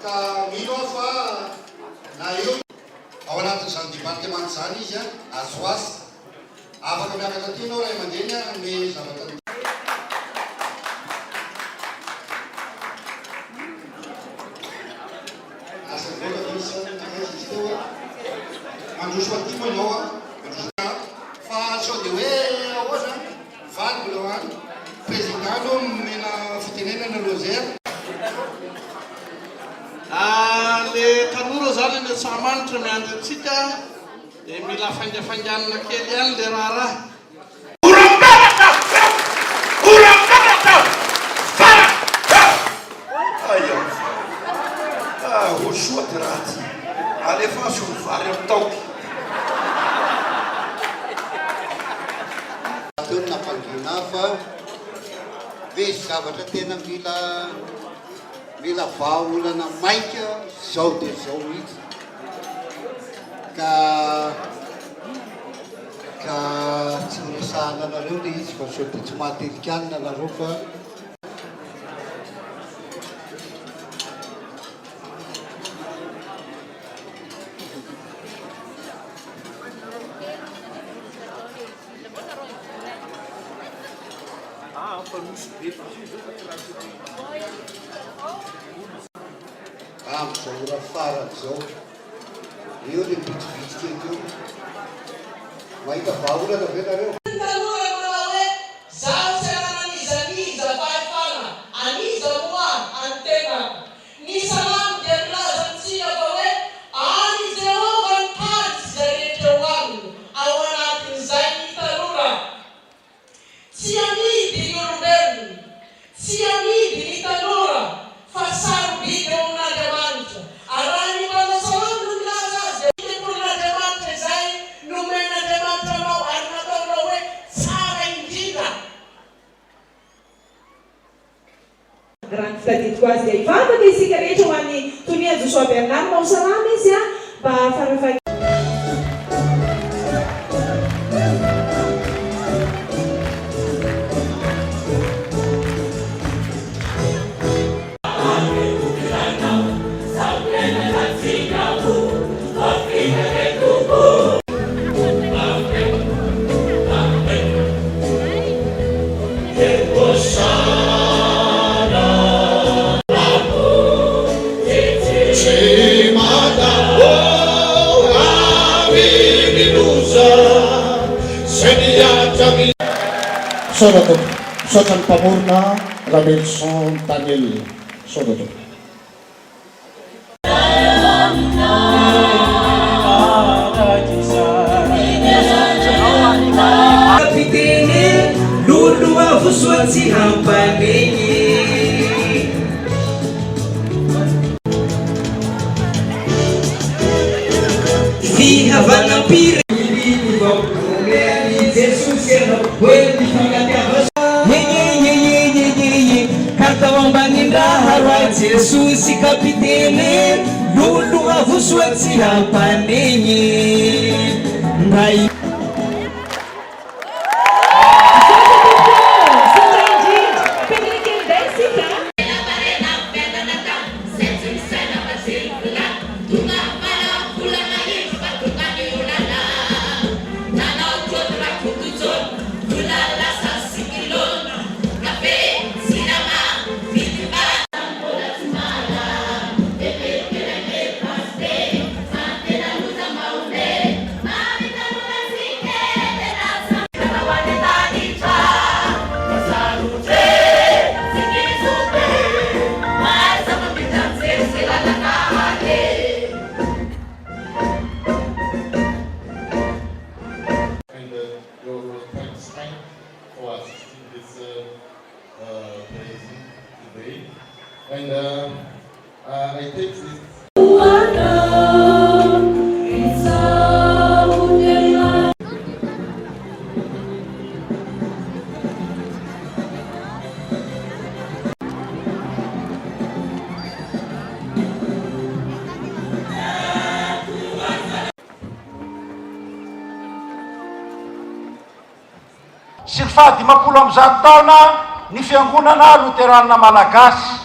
ka mino aho fa na eo. Ao anatin'izany departemanta izany izy an, Azoasy. Afaka miakatra aty ianao ray aman-dreny hanome zavatra ny. Lasa nivoaka ve izy sa nankaiza izy teo a? Mandroso aty moa ianao a, mandroso a. Fa sao dia hoe ahoana? Valy mbola ho any. Président aloha nomena fitenenana aloha zay a. Ah, le tanora zany any Antsahamanitra miandry antsika. Dia mila faingafainganina kely ihany le raharaha. Oram-baratra! Oram-baratra! Varatra! Hay am ah ho soa ty raha ty. Alefaso ny vary am taoky. Teo ny nampangina ahy fa misy zavatra tena mila mila vahaolana maika zao dia zao mihitsy. Ka ka tsy horesahana anareo le izy fa sao dia tsy mahatelikanina nareo fa. Amin'izao ora farany izao, eo ilay bitsibitsika eto eo. Mahita vahaolana ve nareo? Ny tanora manao hoe, Zaho tsy ananan'iza n'iza fahefana, an'iza moa an'ny tenako. Ny Salamo dia milaza amintsika fa hoe an'i Jehovah ny tany sy izay rehetra eo aminy, ao anatin'izay ny tanora. Tsy amidy ny olombelona, tsy amidy ny tanora, fa sarobidy eo amin'Andriamanitra. Ary raha ny mpanao salamo no milaza azy dia tempolin'Andriamanitra izay nomen'Andriamanitra anao ary nataonao hoe tsara indrindra. Raha ny fitadidiko azy dia hivavaka isika rehetra ho an'i Tonia Josoa Bernard mba ho salama izy mba farafaha Misaotra tompoko. Misaotra ny mpamorona Ramelison Daniel. Misaotra tompoko. Jesosy kapiteny loloha vosoa tsy hampanegny ndray. Misaotra tompoko ô! Misaotra indrindra! Petraka kely indray isika a! And your thanks thank for assisting this praising today. And I take this. Sy ny faha-150 taona ny Fiangonana Loterana Malagasy.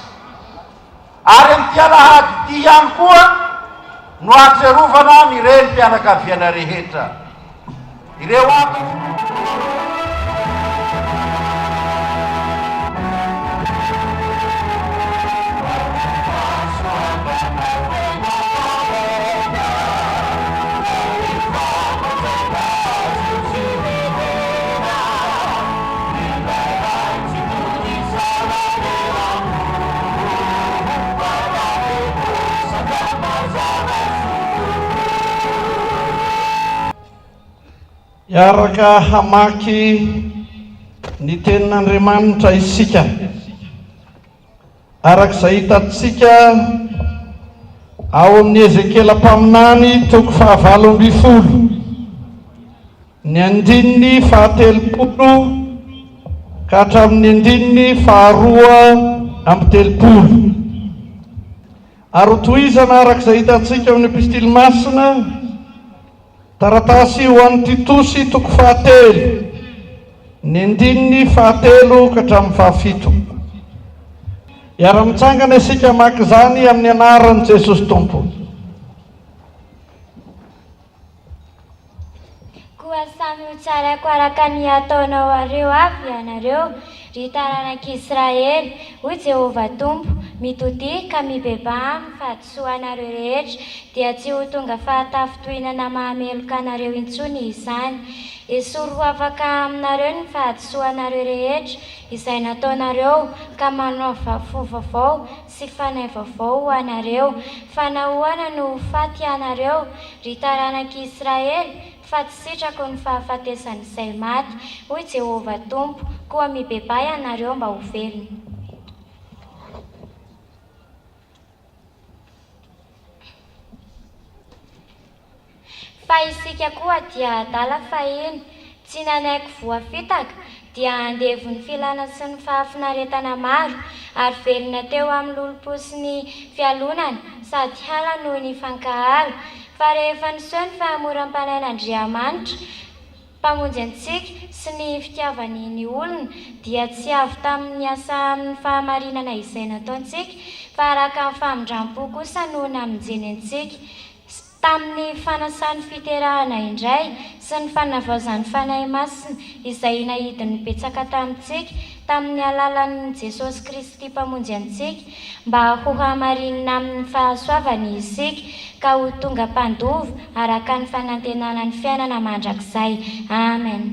Ary amin'ity alahady ity ihany koa no ahatsiarovana ny renim-pianakaviana rehetra. Ireo antony. Hiaraka hamaky ny Tenin'Andriamanitra isika. Araka izay hitantsika ao amin'ny Ezekiela mpaminany toko fahavalo ambinifolo, ny andininy fahatelopolo ka hatramin'ny andininy faharoa amby telopolo. Ary hotohizana araka izay hitantsika ao amin'ny Epistily Masina, Taratasy ho an'i Titosy toko fahatelo, ny andininy fahatelo ka hatramin'ny fahafito. Hiara-mitsangana isika hamaky izany amin'ny anaran'i Jesosy Tompo. Koa samy hotsaraiko araka ny ataonaoareo avy ianareo, ry taranak'Israely, hoy Jehovah Tompo, Mitodiha ka mibebaha amin'ny fahadisoanareo rehetra, dia tsy ho tonga fahatafintohinana mahameloka anareo intsony izany. Esory ho afaka aminareo ny fahadisoanareo rehetra izay nataonareo, ka manaova fo vaovao sy fanahy vaovao ho anareo. Fa nahoana no ho faty ianareo, ry taranak'i Israely? Fa tsy sitrako ny fahafatesan'izay maty, hoy Jehovah Tompo, koa mibebaha ianareo mba ho velona. Fa isika koa dia adala fahiny, tsy nanaiky voafitaka, dia andevon'ny filana sy ny fahafinaretana maro, ary velona teo amin'ny lolompo sy ny fialonana, sady hala noho ny fankahala. Fa rehefa niseho ny fahamoram-panahin'Andriamanitra, Mpamonjy antsika, sy ny fitiavany ny olona, dia tsy avy tamin'ny asa amin'ny fahamarinana izay nataontsika, fa araka ny famindram-po kosa no namonjeny antsika, tamin'ny fanasany fiterahana indray sy ny fanavaozan'ny Fanahy Masina izay naidiny betsaka tamintsika tamin'ny alalan'i Jesosy Kristy Mpamonjy antsika, mba hohamarinina amin'ny fahasoavany isika ka ho tonga mpandova araka ny fanantenana ny fiainana mandrakizay. Amen.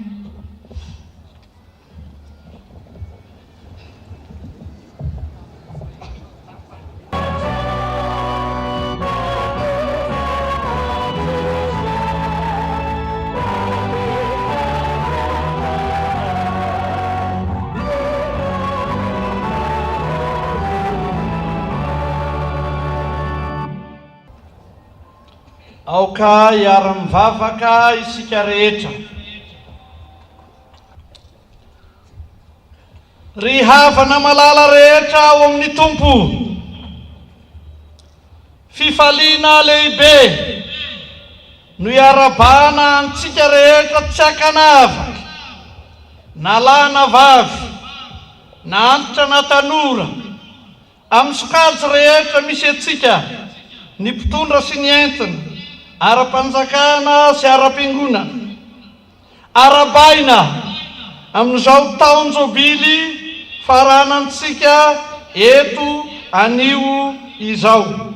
Aoka hiara-mivavaka isika rehetra. Ry havana malala rehetra ao amin'ny Tompo, fifaliana lehibe no iarabana antsika rehetra tsy ankanavaka, na lahy na vavy, na antitra na tanora, Amin'ny sokajy rehetra misy antsika, ny mpitondra sy ny entina, ara-panjakana sy ara-piangonana. Arahabaina amin'izao taon-jobily faranantsika eto anio izao.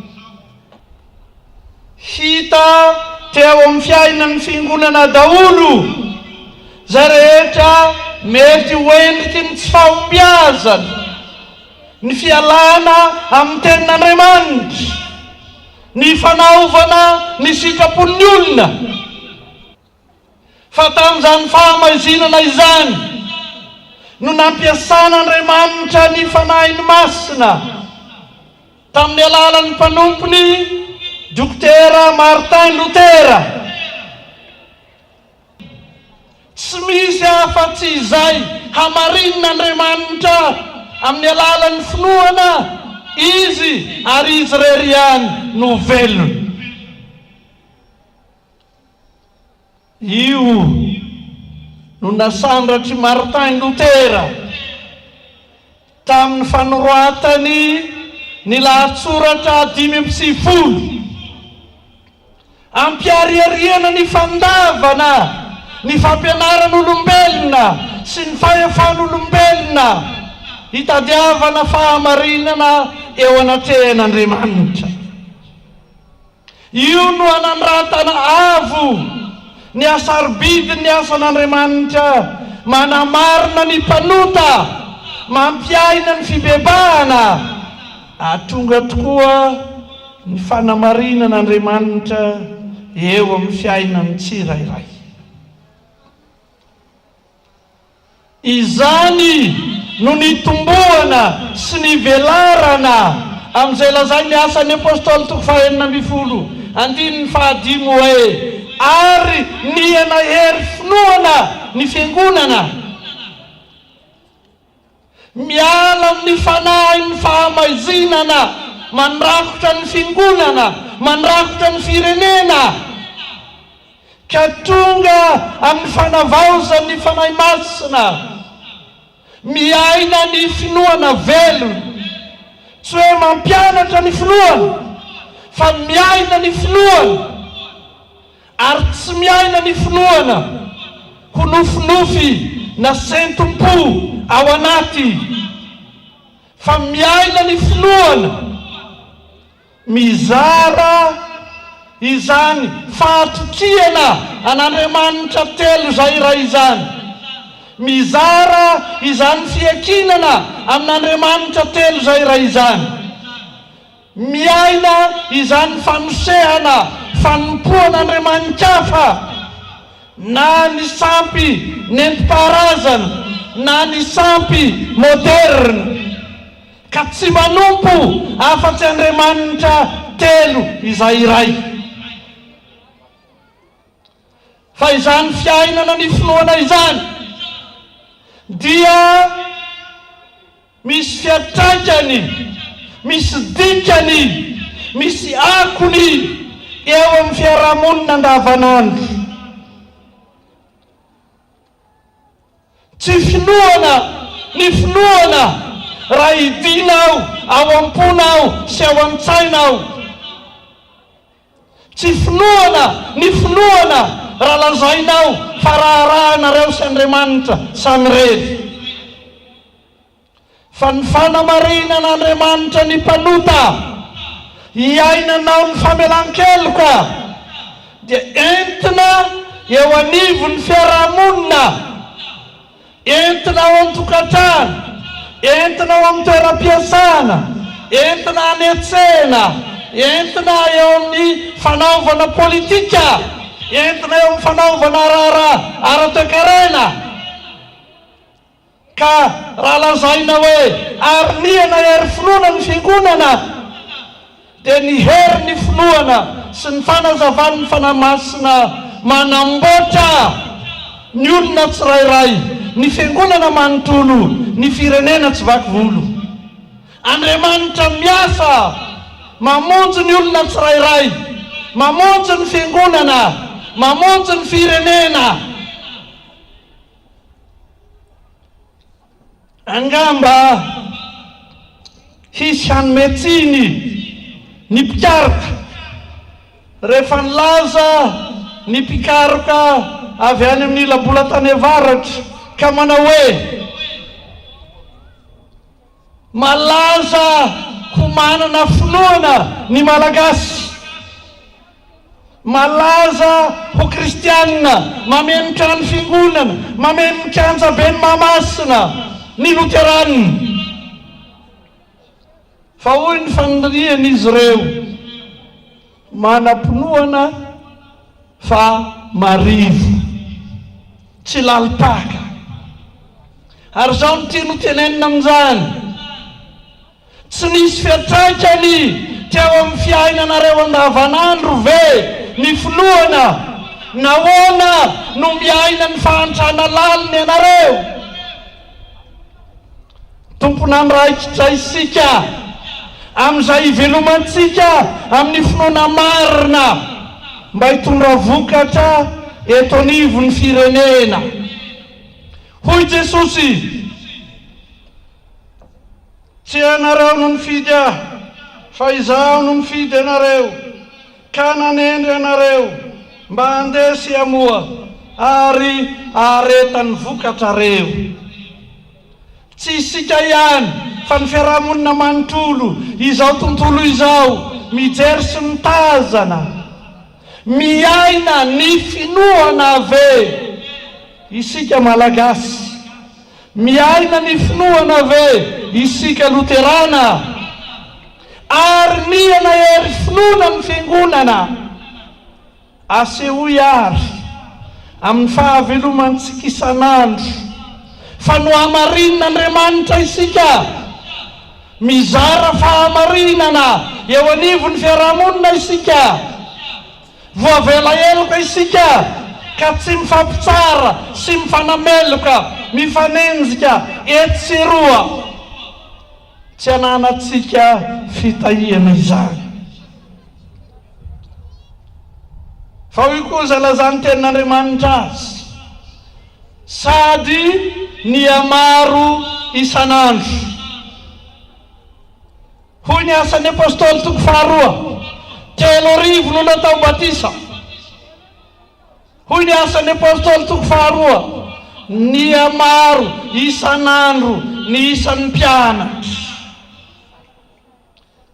Hita teo amin'ny fiainan'ny Fiangonana daholo izay rehetra mety ho endriky ny tsy fahombiazana. Ny fialana amin'ny Tenin'Andriamanitra, ny fanaovana ny sitrapon'ny olona. Fa tamin'izany fahamaizinana izany no nampiasan'Andriamanitra ny Fanahiny Masina tamin'ny alalan'ny mpanompony Dokotera Martin Lotera. Tsy misy afa-tsy izay hamarinin'Andriamanitra amin'ny alalan'ny finoana Izy ary Izy irery ihany no velona. Io no nasandratr'i Martin Lotera tamin'ny fanoratany ny lahatsoratra 95. Ampiharihariana ny fandavana ny fampianaran'olombelona sy ny fahefan'olombelona hitadiavana fahamarinana eo anatrehan'Andriamanitra. Io no anandratana avo ny hasarobidin'ny asan'Andriamanitra manamarina ny mpanota, mampiaina ny fibebahana, ary tonga tokoa ny fanamarinan'Andriamanitra eo amin'ny fiainan'ny tsirairay. Izany no nitomboana sy nivelarana amin'izay lazain'ny Asan'ny Apostoly toko faha-16, andininy fahadimy hoe, Ary niha-nahery finoana ny fiangonana. Miala amin'ny fanahin'ny fahamaizinana mandrakotra ny fiangonana, mandrakotra ny firenena, ka tonga amin'ny fanavaozan'ny Fanahy Masina, miaina ny finoana velona. Tsy hoe mampianatra ny finoana, fa miaina ny finoana. Ary tsy miaina ny finoana ho nofinofy na sentom-po ao anaty, fa miaina ny finoana mizara izany fahatokiana an'Andriamanitra telo izay iray izany, mizara izany fiankinana amin'Andriamanitra telo izay iray izany. Miaina izany fanosehana fanompoan'andriamani-kafa na ny sampy nentim-paharazana na ny sampy moderina, ka tsy manompo afa-tsy Andriamanitra telo izay iray. Fa izany fiainana ny finoana izany dia Misy fiantraikany, misy dikany, misy akony eo amin'ny fiarahamonina andavanandro. Tsy finoana ny finoana raha idinao ao am-ponao sy ao an-tsainao. Tsy finoana ny finoana raha lazainao fa raharahanareo sy Andriamanitra samirery. Fa ny fanamarinan'Andriamanitra ny mpanota hiainanao ny famelan-keloka dia entina eo anivon'ny fiarahamonina, entina ao an-tokantrano, entina ao amin'ny toeram-piasana, entina any an-tsena, entina eo amin'ny fanaovana politika, entina eo amin'ny fanaovana raharaha ara-toekarena. Ka raha lazaina hoe ary niha nahery finoana ny fiangonana dia ny herin'ny finoana sy ny fanazavan'ny Fanahy Masina manamboatra ny olona tsirairay, ny fiangonana manontolo, ny firenena tsy vaky volo. Andriamanitra miasa mamonjy ny olona tsirairay, mamonjy ny fiangonana, mamonjy ny firenena. Angamba hisy hanome tsiny ny mpikaroka rehefa nilaza ny mpikaroka avy any amin'ny ila-bolan-tany avaratra ka manao hoe, Malaza ho manana finoana ny Malagasy. Malaza ho kristianina, mameno trano fiangonana, mameno ny kianjaben'i Mahamasina ny Loteranina. Fa hoy ny fanirian'izy ireo, manam-pinoana fa marivo, tsy lalim-paka. Ary izao no tiany ho tenenina amin'izany, Tsy nisy fiantraikany teo amin'ny fiainanareo andavanandro ve ny finoana? Nahoana no miaina ny fahantrana lalina ianareo? Tompon'andraikitra isika amin'izay hivelomantsika amin'ny finoana marina mba hitondra vokatra eto anivon'ny firenena. Hoy Jesosy, Tsy ianareo no nifidy Ahy, fa Izaho no nifidy anareo, ka nanendry anareo mba handeha sy hamoa ary haharetan'ny vokatrareo. Tsy isika ihany fa ny fiarahamonina manontolo, izao tontolo izao, mijery sy mitazana. Miaina ny finoana ve isika Malagasy? Miaina ny finoana ve isika Loterana? Ary miha nahery finoana ny Fiangonana? Asehoy àry amin'ny fahavelomantsika isan'andro fa nohamarinin'Andriamanitra isika. Mizara fahamarinana eo anivon'ny fiarahamonina isika. Voavela heloka isika ka tsy mifampitsara sy mifanameloka, mifanenjika etsy sy eroa. Tsy ananantsika fitahiana izany. Fa hoy koa izay lazan'ny Tenin'Andriamanitra azy, Sady nihamaro isan'andro. Hoy ny Asan'ny Apostoly toko faharoa, 3000 no natao batisa. Hoy ny Asan'ny Apostoly toko faharoa, Nihamaro isan'andro ny isan'ny mpianatra.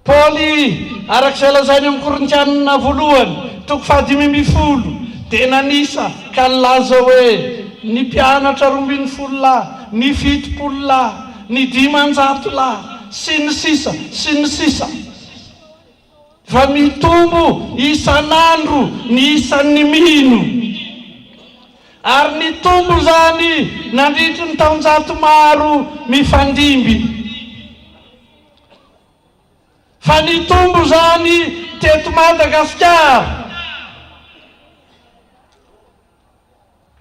Paoly, araka izay lazainy amin'ny Korintianina voalohany, toko fahadimy ambin'ny folo, dia nanisa ka nilaza hoe, Ny mpianatra 12 lahy, ny 70 lahy, ny 500 lahy, sy ny sisa, sy ny sisa. Fa mitombo isan'andro ny isan'ny mino. Ary nitombo izany nandritry ny taonjato maro mifandimby. Fa nitombo izany teto Madagasikara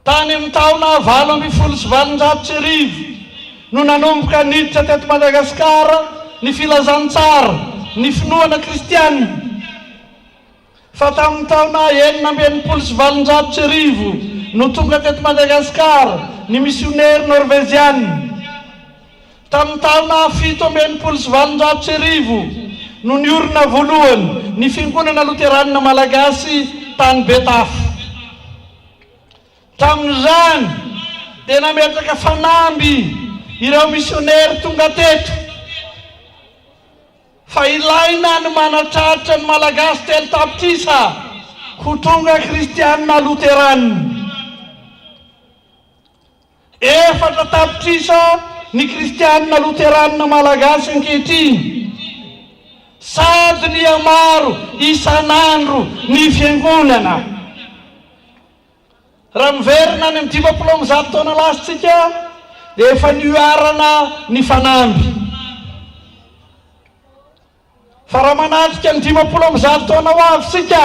tany amin'ny taona 1818 no nanomboka niditra teto Madagasikara ny filazantsara, ny finoana kristiana. Fa tamin'ny taona 1866 no tonga teto Madagasikara ny misionery Norveziana. Tamin'ny taona 1867 no niorina voalohany ny Fiangonana Loteranina Malagasy tany Betafo. Tamin'izany dia nametraka fanamby ireo misionery tonga teto fa ilaina ny manatratra ny Malagasy 3 tapitrisa ho tonga Kristianina Loteranina. 4 tapitrisa ny Kristianina Loteranina Malagasy ankehitriny, sady mihamaro isan'andro ny fiangonana. Raha miverina any amin'ny 150 taona lasa isika dia efa niharana ny fanamby. Fa raha manatrika ny 150 taona ho avy isika,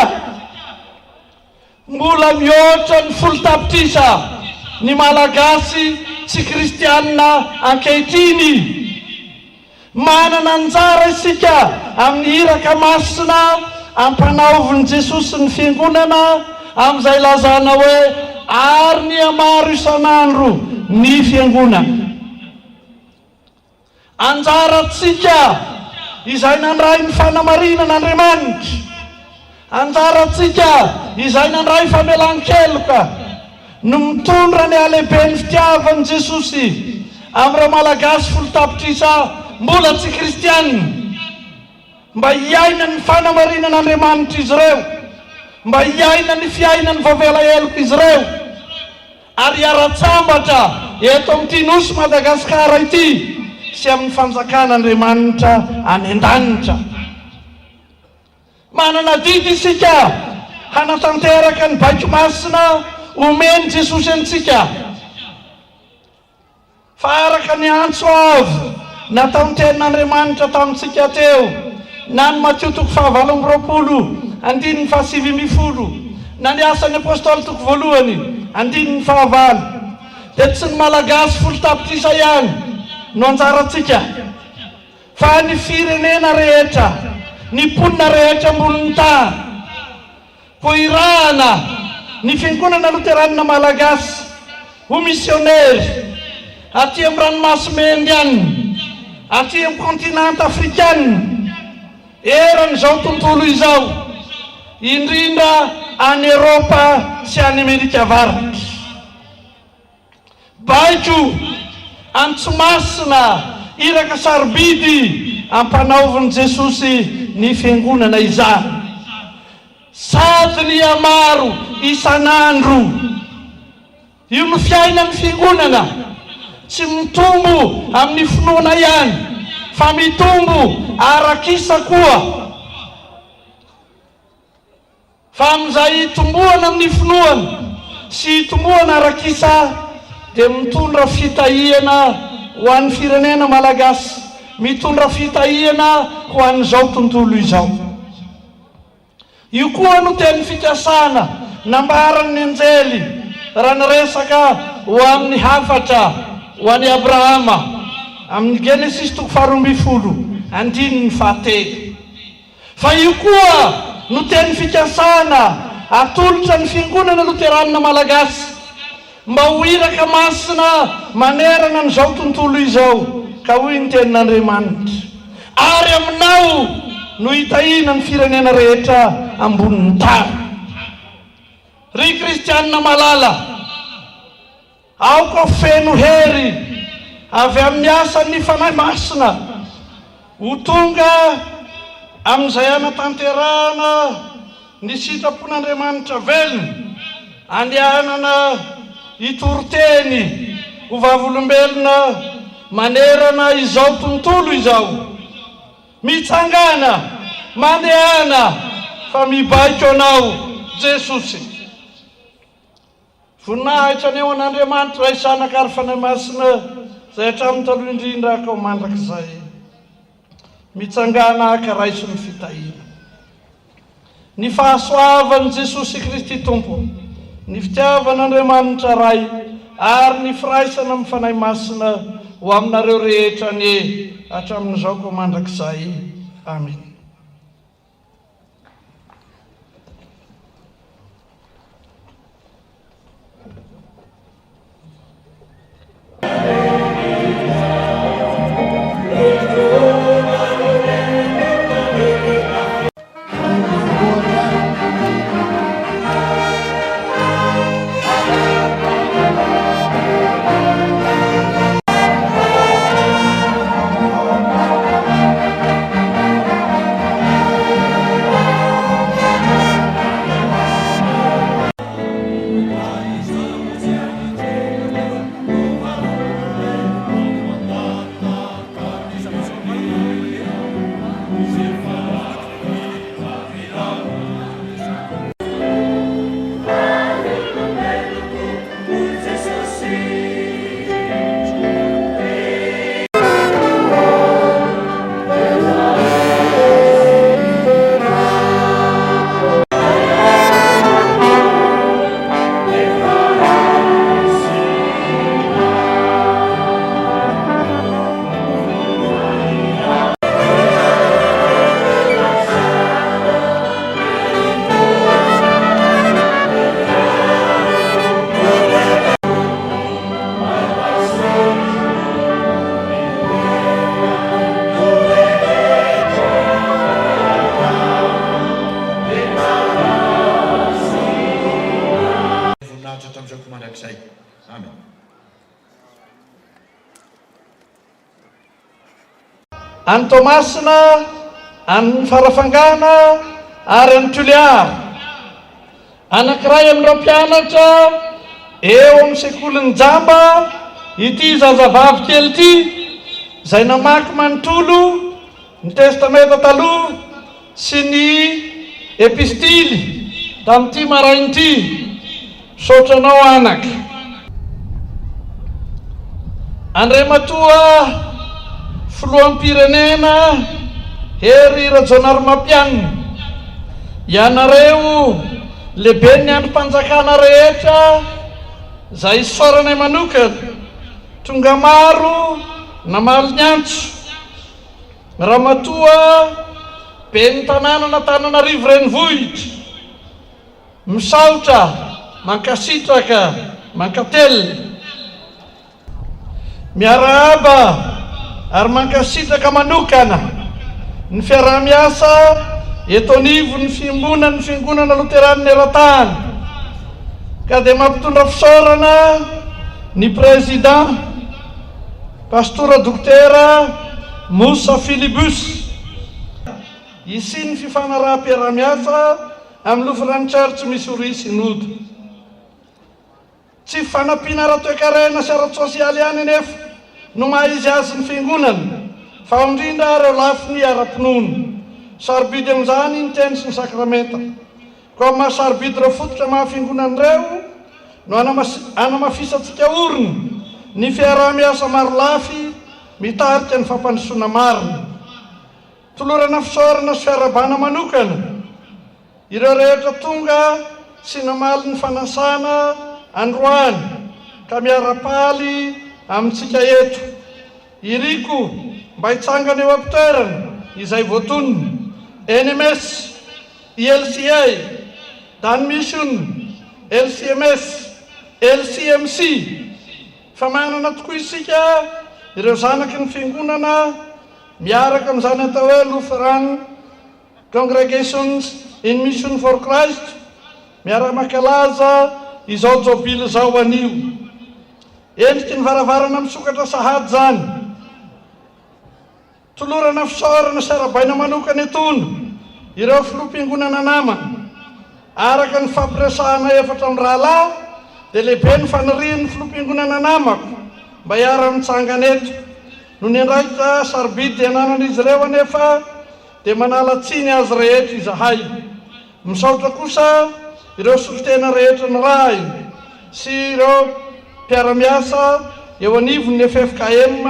mbola mihoatra ny 10 tapitrisa ny Malagasy tsy kristianina ankehitriny. Manana anjara isika amin'ny iraka masina ampanaovin'i Jesosy ny Fiangonana amin'izay ilazana hoe ary nihamaro isan'andro ny Fiangonana. Anjarantsika izay nandray ny fanamarinan'Andriamanitra, anjarantsika izay nandray famelan-keloka no mitondra ny halehiben'ny fitiavan'i Jesosy amin'ireo Malagasy 10 tapitrisa mbola tsy kristianina mba hiaina ny fanamarinan'Andriamanitra izy ireo, mba hiaina ny fiainany voavela heloka izy ireo. Ary hiara-tsambatra eto amin'ity Nosy Madagasikara ity sy amin'ny Fanjakan'Andriamanitra any an-danitra. Manana adidy isika hanatanteraka ny baiko masina omen'i Jesosy antsika. Fa araka ny antso avo nataon'ny Tenin'Andriamanitra tamintsika teo, na ny Matio toko faha-28 andininy faha-19, na ny Asan'ny Apostoly toko voalohany andininy faha-8, dia tsy ny Malagasy 10 tapitrisa ihany no anjarantsika, fa ny firenena rehetra, ny mponina rehetra ambonin'ny tany. Koa irahana ny Fiangonana Loteranina Malagasy ho misionera aty amin'ny ranomasimbe Indiana, aty amin'ny kontinanta Afrikana, eran'izao tontolo izao, indrindra any Eropa sy any Amerika Avaratra. Baiko, antso masina, iraka sarobidy ampanaovin'i Jesosy ny Fiangonana izany. Sady mihamaro isan'andro. Io no fiainan'ny Fiangonana, tsy mitombo amin'ny finoana ihany, fa mitombo arak'isa koa. Fa amin'izay hitomboana amin'ny finoana sy hitomboana arak'isa dia mitondra fitahiana ho an'ny firenena malagasy, mitondra fitahiana ho an'izao tontolo izao. Io koa no teny fikasana nambaran'ny anjely raha niresaka ho amin'ny hafatra ho an'i Abrahama amin'ny Genesisy toko faharoambinifolo andininy fahatelo. Fa io koa no teny fikasana atolotra ny Fiangonana Loteranina Malagasy mba ho iraka masina manerana an'izao tontolo izao, ka hoy ny tenin'Andriamanitra, Ary aminao no hitahiana ny firenena rehetra ambonin'ny tany. Ry kristianina malala, Aoka ho feno hery avy amin'ny asan'ny Fanahy Masina ho tonga amin'izay hanatanterahana ny sitrapon'Andriamanitra velona, andehanana hitory teny ho vavolombelona manerana izao tontolo izao. Mitsangàna, mandehana fa mibaiko anao Jesosy. Voninahitra anie ho an'Andriamanitra Ray, Zanaka ary Fanahy Masina, izay hatramin'ny taloha indrindra ka ho mandrakizay. Mitsangàna ka raiso ny fitahiana. Ny fahasoavan'i Jesosy Kristy Tompo, ny fitiavan'Andriamanitra Ray ary ny firaisana amin'ny Fanahy Masina ho aminareo rehetra anie hatramin'izao ka ho mandrakizay. Amena. Any Toamasina, any Farafangana ary any Toliara. Anankiray amin'ireo mpianatra eo amin'ny sekolin'ny jamba ity zazavavy kely ity izay namaky manontolo ny Testamenta Taloha sy ny Epistily tamin'ity maraina ity. Misaotra anao anaka. Andriamatoa Filoham-pirenena Hery Rajaonarimampianina, ianareo lehiben'ny andrim-panjakana rehetra izay isaoranay manokana, tonga maro namaly ny antso, Ramatoa Ben'ny tanànan'Antananarivo Renivohitra, Misaotra, mankasitraka, mankatelina. Miarahaba ary mankasitraka manokana ny fiaraha-miasa eto anivon'ny Fiombonan'ny Fiangonana Loteranina Eran-tany ka dia mampitondra fisaorana ny Président Pastora Dokotera Moussa Philibus hisian'ny fifanaraham-piaraha-miasa amin'ny Lutheran Church Missouri Synod. Tsy fanampiana ara-toekarena sy ara-tsosialy ihany anefa no maha izy azy ny Fiangonana, fa indrindra ireo lafiny ara-pinoana. Sarobidy amin'izany ny Teny sy ny Sakramenta. Koa amin'ny maha sarobidy ireo fototra maha Fiangonana ireo no anamafisantsika orina ny fiaraha-miasa marolafy mitarika ny fampandrosoana marina. Tolorana fisaorana sy fiarahabana manokana ireo rehetra tonga sy namaly ny fanasana androany ka miara-paly amintsika eto. Iriko mba hitsangana eo am-pitoerana izay voatonona, NMS, ILCA, Dan Mission, LCMS, LCMC. Fa manana tokoa isika ireo zanaky ny Fiangonana miaraka amin'izany atao hoe Lutheran Congregations in Mission for Christ miara-mankalaza izao jobily izao anio. Endriky ny varavarana misokatra sahady izany. Tolorana fisaorana sy arahabaina manokana etoana ireo filoham-piangonana namana. Araka ny fampiresahana efatra mirahalahy dia lehibe ny fanirian'ny filoham-piangonana namako mba hiara-mitsangana eto. Noho ny andraikitra sarobidy ananan'izy ireo anefa dia manala tsiny azy rehetra izahay. Misaotra kosa ireo solontena rehetra nirahina sy ireo mpiara-miasa eo anivon'ny ffkm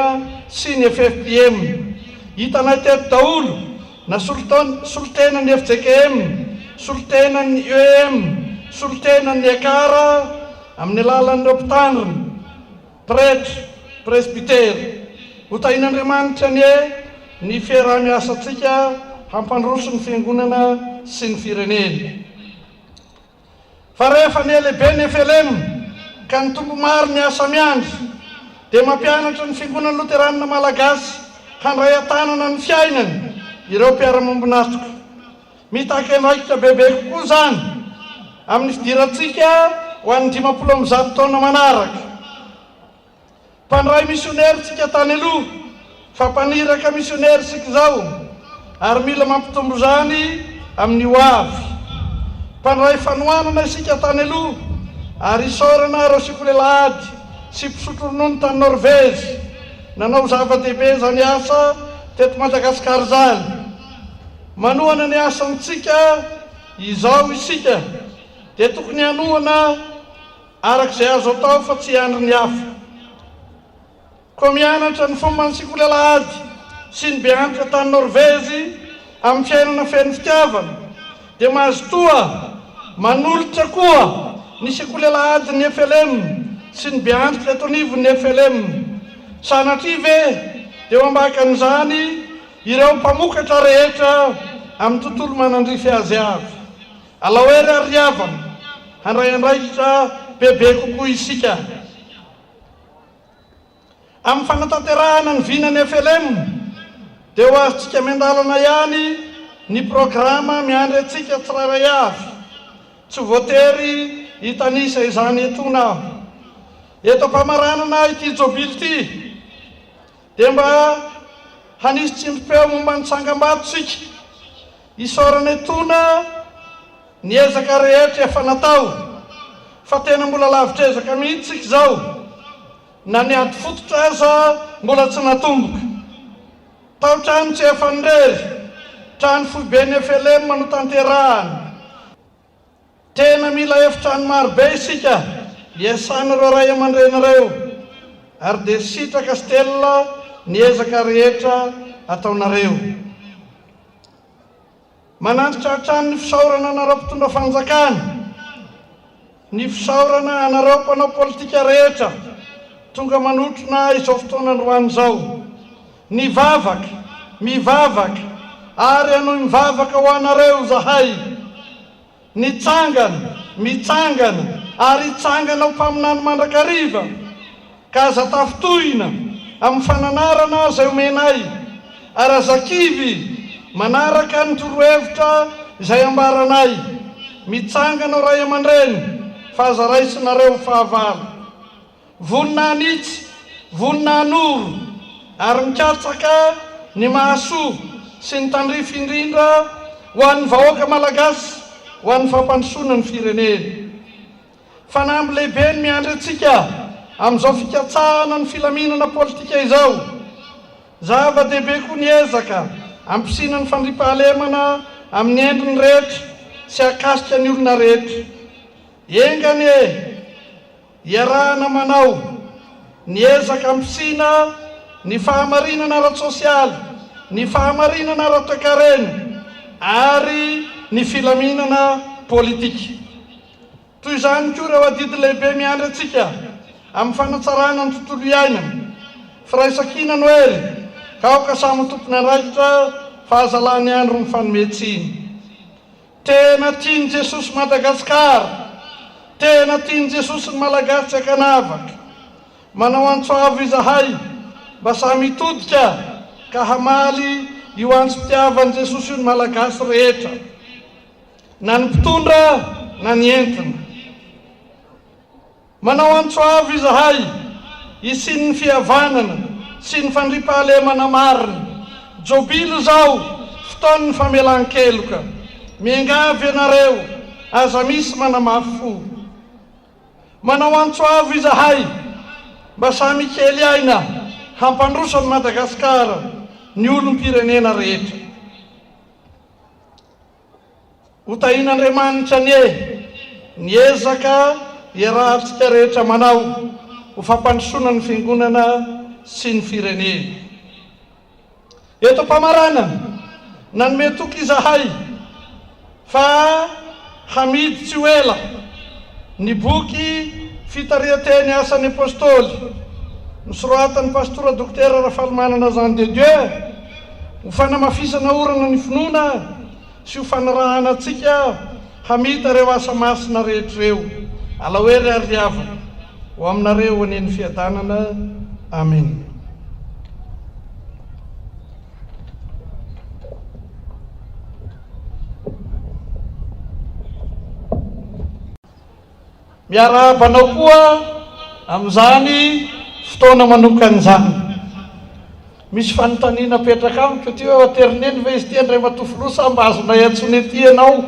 sy ny ffpm. Hitanay teto daholo na solontenan'ny fjkm, solontenan'ny UEM, solontenan'ny Ekar amin'ny alalan'ireo mpitandrina. Pretra, Presbytera. Ho tahin'Andriamanitra anie ny fiaraha-miasantsika hampandroso ny Fiangonana sy ny firenena. Fa rehefa nihalehibe ny flm ka nitombo maro ny asa miandry dia mampianatra ny Fiangonana Loteranina Malagasy handray an-tanana ny fiainany ireo mpiara-mombon'antoka. Mitaky andraikitra bebe kokoa izany amin'ny fidirantsika ho an'ny 150 taona manaraka. Mpandray misionera isika tany aloha, fa mpaniraka misionera isika izao, ary mila mampitombo izany amin'ny ho avy. Mpandray fanohanana isika tany aloha, ary isaorana ireo sekoly alahady sy mpisotro ronono tany Norvezy nanao zava-dehibe izany asa teto Madagasikara izany. Manohana ny asantsika izao isika dia tokony hanohana araka izay azo atao fa tsy hiandry ny hafa. Koa mianatra ny fomban'ny sekoly alahady sy ny beantitra tany Norvezy amin'ny fiainana feno fitiavana dia mazotoa manolotra koa ny sekoly alahadin'ny flm sy ny beantitra eto anivon'ny flm. Sanatria ve dia ho ambakan'izany Ireo mpamokatra rehetra amin'ny tontolo manandrify azy avy. Alao hery ary ry havana, handray andraikitra bebe kokoa isika. Amin'ny fanatanterahana ny vinan'ny flm dia ho azontsika miandalana ihany ny programa miandry antsika tsirairay avy. Tsy voatery hitanisa izany etoana aho. Eto am-pamaranana ity jobily ity dia mba. Hanisy tsindrim-peo momba ny tsangambato isika. Isaorana etoana ny ezaka rehetra efa natao, fa tena mbola lavitr'ezaka mihitsy isika izao, na ny ady fototra aza mbola tsy natomboka. Tao trano tsy efan'irery, trano foiben'ny flm notanterahana. Tena mila efitrano maro be isika hiasan'ireo ray aman-dreny ireo ary dia sitraka sy telina ny ezaka rehetra ataonareo. Manantitra hatrany ny fisaorana anareo mpitondra fanjakana, ny fisaorana anareo mpanao politika rehetra tonga manotrona izao fotoana androany izao. Nivavaka, mivavaka ary hanohy mivavaka ho anareo izahay. Nitsangana, mitsangana ary hitsangana ho mpaminany mandrakariva, ka aza tafintohina amin'ny fananarana izay omenay, ary aza kivy manaraka ny torohevitra izay ambaranay. Mitsangana ho ray aman-dreny, fa aza raisinareo ho fahavalo. Vonona hanitsy, vonona hanoro ary mikatsaka ny mahasoa sy ny tandrify indrindra ho an'ny vahoaka Malagasy ho an'ny fampandrosoana ny firenena. Fanamby lehibe ny miandry antsika amin'izao fikatsahana ny filaminana politika izao. Zava-dehibe koa ny ezaka hampisiana ny fandriampahalemana amin'ny endriny rehetra sy hahakasika ny olona rehetra. Enga anie! Iarahana manao ny ezaka hampisiana ny fahamarinana ara-tsosialy, ny fahamarinana ara-toekarena ary ny filaminana politika. Toy izany koa ireo adidy lehibe miandry antsika amin'ny fanatsarana ny tontolo iainana. Firaisankina no hery ka aoka samy ho tompon'andraikitra fa aza lany andro mifanome tsiny. Tena tian'i Jesosy Madagascar, tena tian'i Jesosy ny Malagasy tsy ankanavaka. Manao antso avo izahay mba samy hitodika ka hamaly io antsom-pitiavan'i Jesosy io ny Malagasy rehetra, na ny mpitondra na ny entina. Manao antso avo izahay hisian'ny fihavanana sy ny fandriampahalemana marina. Jobily izao, fotoan'ny famelan-keloka. Miangavy ianareo, aza misy manamafy fo. Manao antso avo izahay mba samy hikely aina hampandroso an'i Madagasikara ny olom-pirenena rehetra. Ho tahian'Andriamanitra anie ny ezaka iarahantsika rehetra manao ho fampandrosoana ny Fiangonana sy ny firenena. Eto am-pamaranana, nanome toky izahay fa hamidy tsy ho ela ny boky Fitarihan-teny Asan'ny Apostoly nosoratan'ny Pastora Dokotera Rafalimanana Jean de Dieu ho fanamafisana orana ny finoana sy ho fanirahana antsika hamita ireo asa masina rehetra ireo. Alao hery ary ry havana. Ho aminareo anie ny fiadanana. Amena. Miarahaba anao koa amin'izany fotoana manokana izany. Misy fanontaniana apetraka amiko ity hoe ateriny ve izy ity Andriamatoa Filoha sa mba azonay antsoina ety ianao?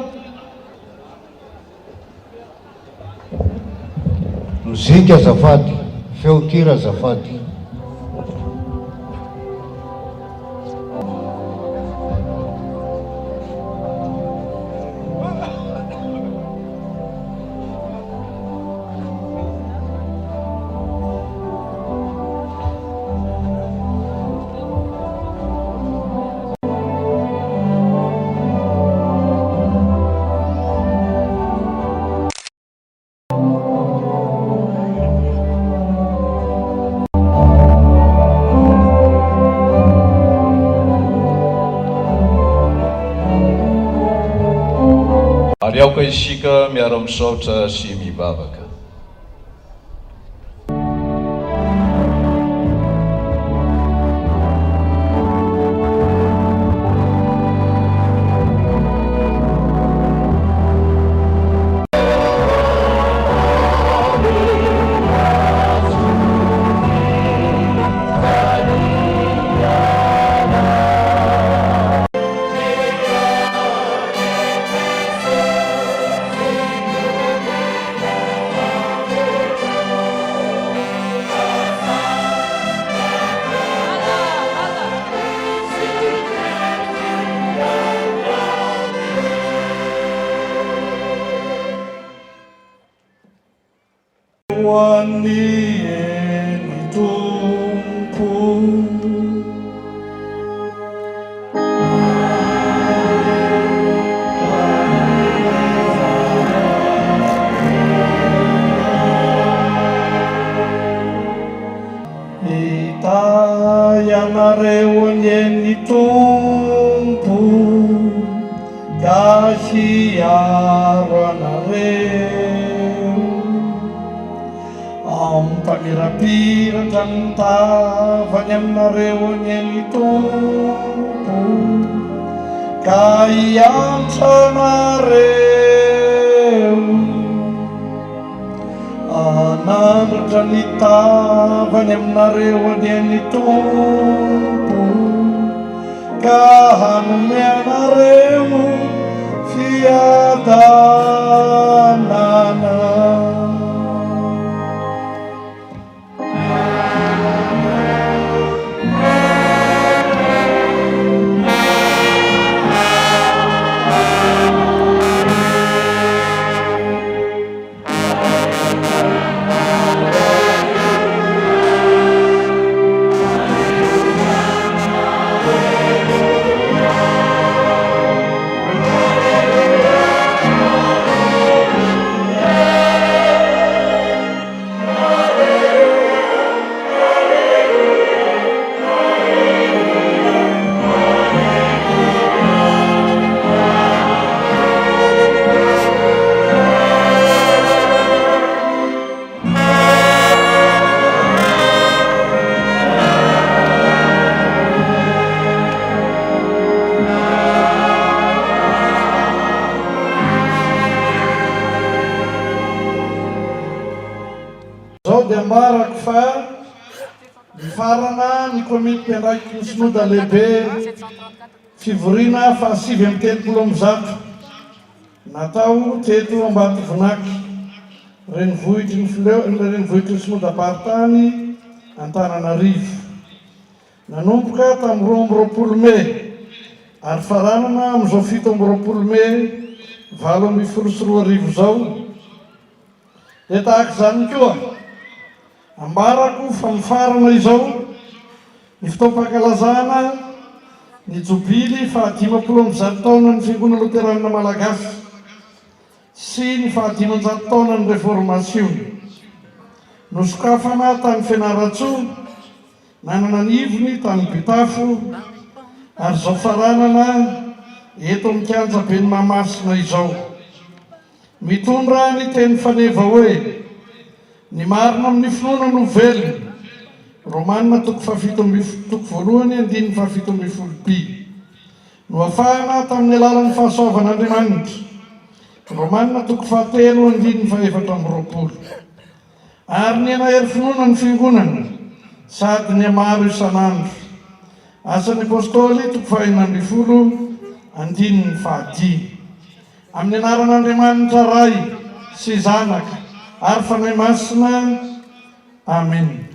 Mozika azafady, feon-kira azafady. Ary aoka isika miara-misaotra sy mivavaka. Aminareo anie ny Tompo. Hitahy anareo anie ny Tompo ka hiaro anareo. Hampamirapiratra ny tavany aminareo anie ny Tompo ka hiantra anareo. Hanandratra ny tavany aminareo anie ny Tompo ka hanome anareo fiadanana. Izao dia ambarako fa mifarana ny komity mpiandraikitry ny Synoda lehibe fivoriana faha 139 natao teto Ambatovinaky, renivohitry ny renivohitry ny Synodam-paritany Antananarivo. Nanomboka tamin'ny 22 mey ary faranana amin'izao 27 mey 2018 izao. Dia tahaka izany koa, ambarako fa mifarana izao ny fotoam-pankalazana ny jobily faha-150 taonan'ny Fiangonana Loteranina Malagasy sy ny faha-500 taonan'ny Reformasiona. Nosokafana tany Fianarantsoa, nanana ny ivony tany Betafo ary izao faranana eto amin'ny kianjaben'i Mahamasina izao. Mitondra ny teny faneva hoe, Ny marina amin'ny finoana no velona, Romana toko fahafito ambin'ny toko voalohany andininy faha-17 b. Noafahana tamin'ny alalan'ny fahasoavan'Andriamanitra, Romana toko fahatelo andininy faha-24. Ary niha-nahery finoana ny fiangonana, sady nihamaro isan'andro. Asan'ny Apostoly toko faha-16 andininy fahadimy. Amin'ny anaran'Andriamanitra Ray sy Zanaka ary Fanahy Masina. Amena.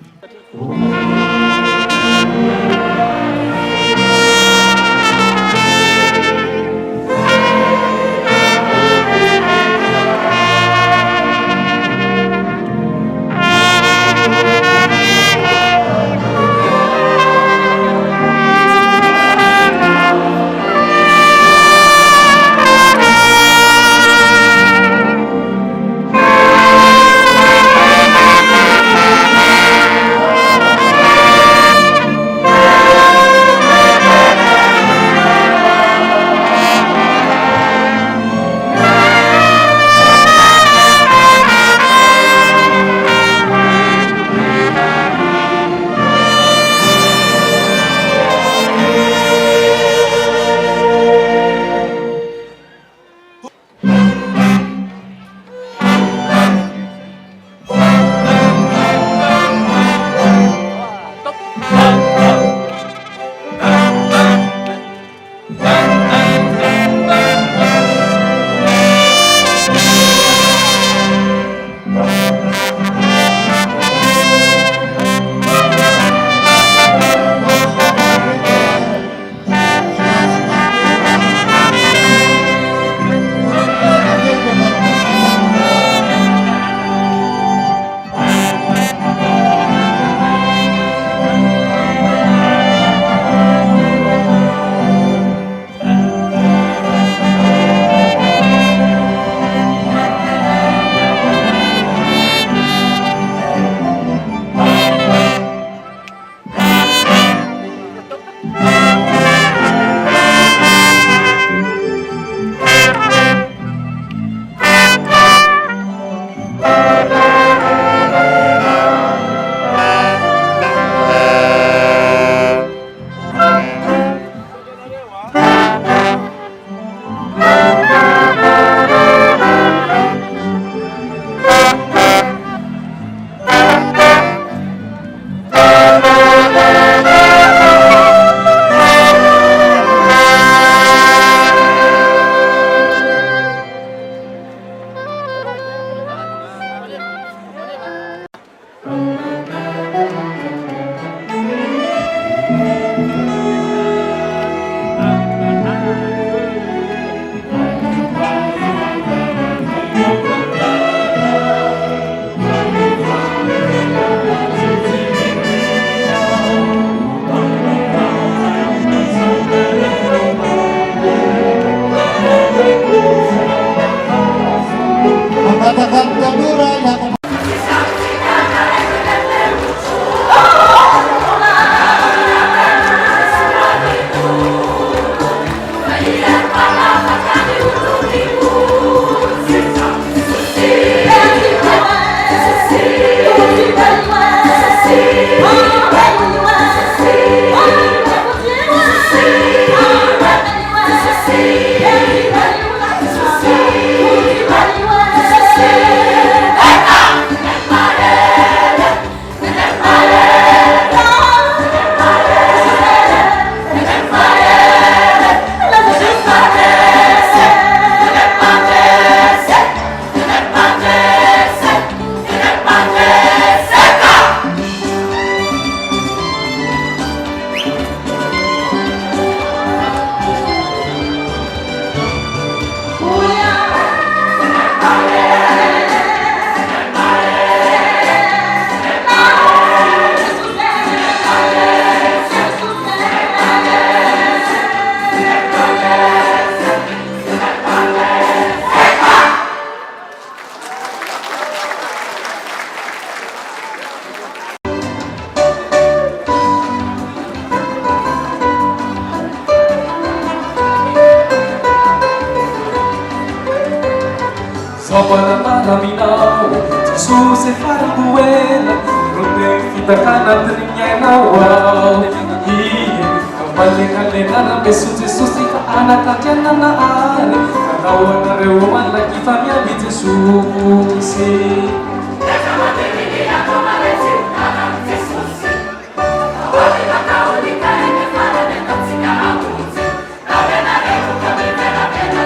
Mangataka ny tanora hiakatra.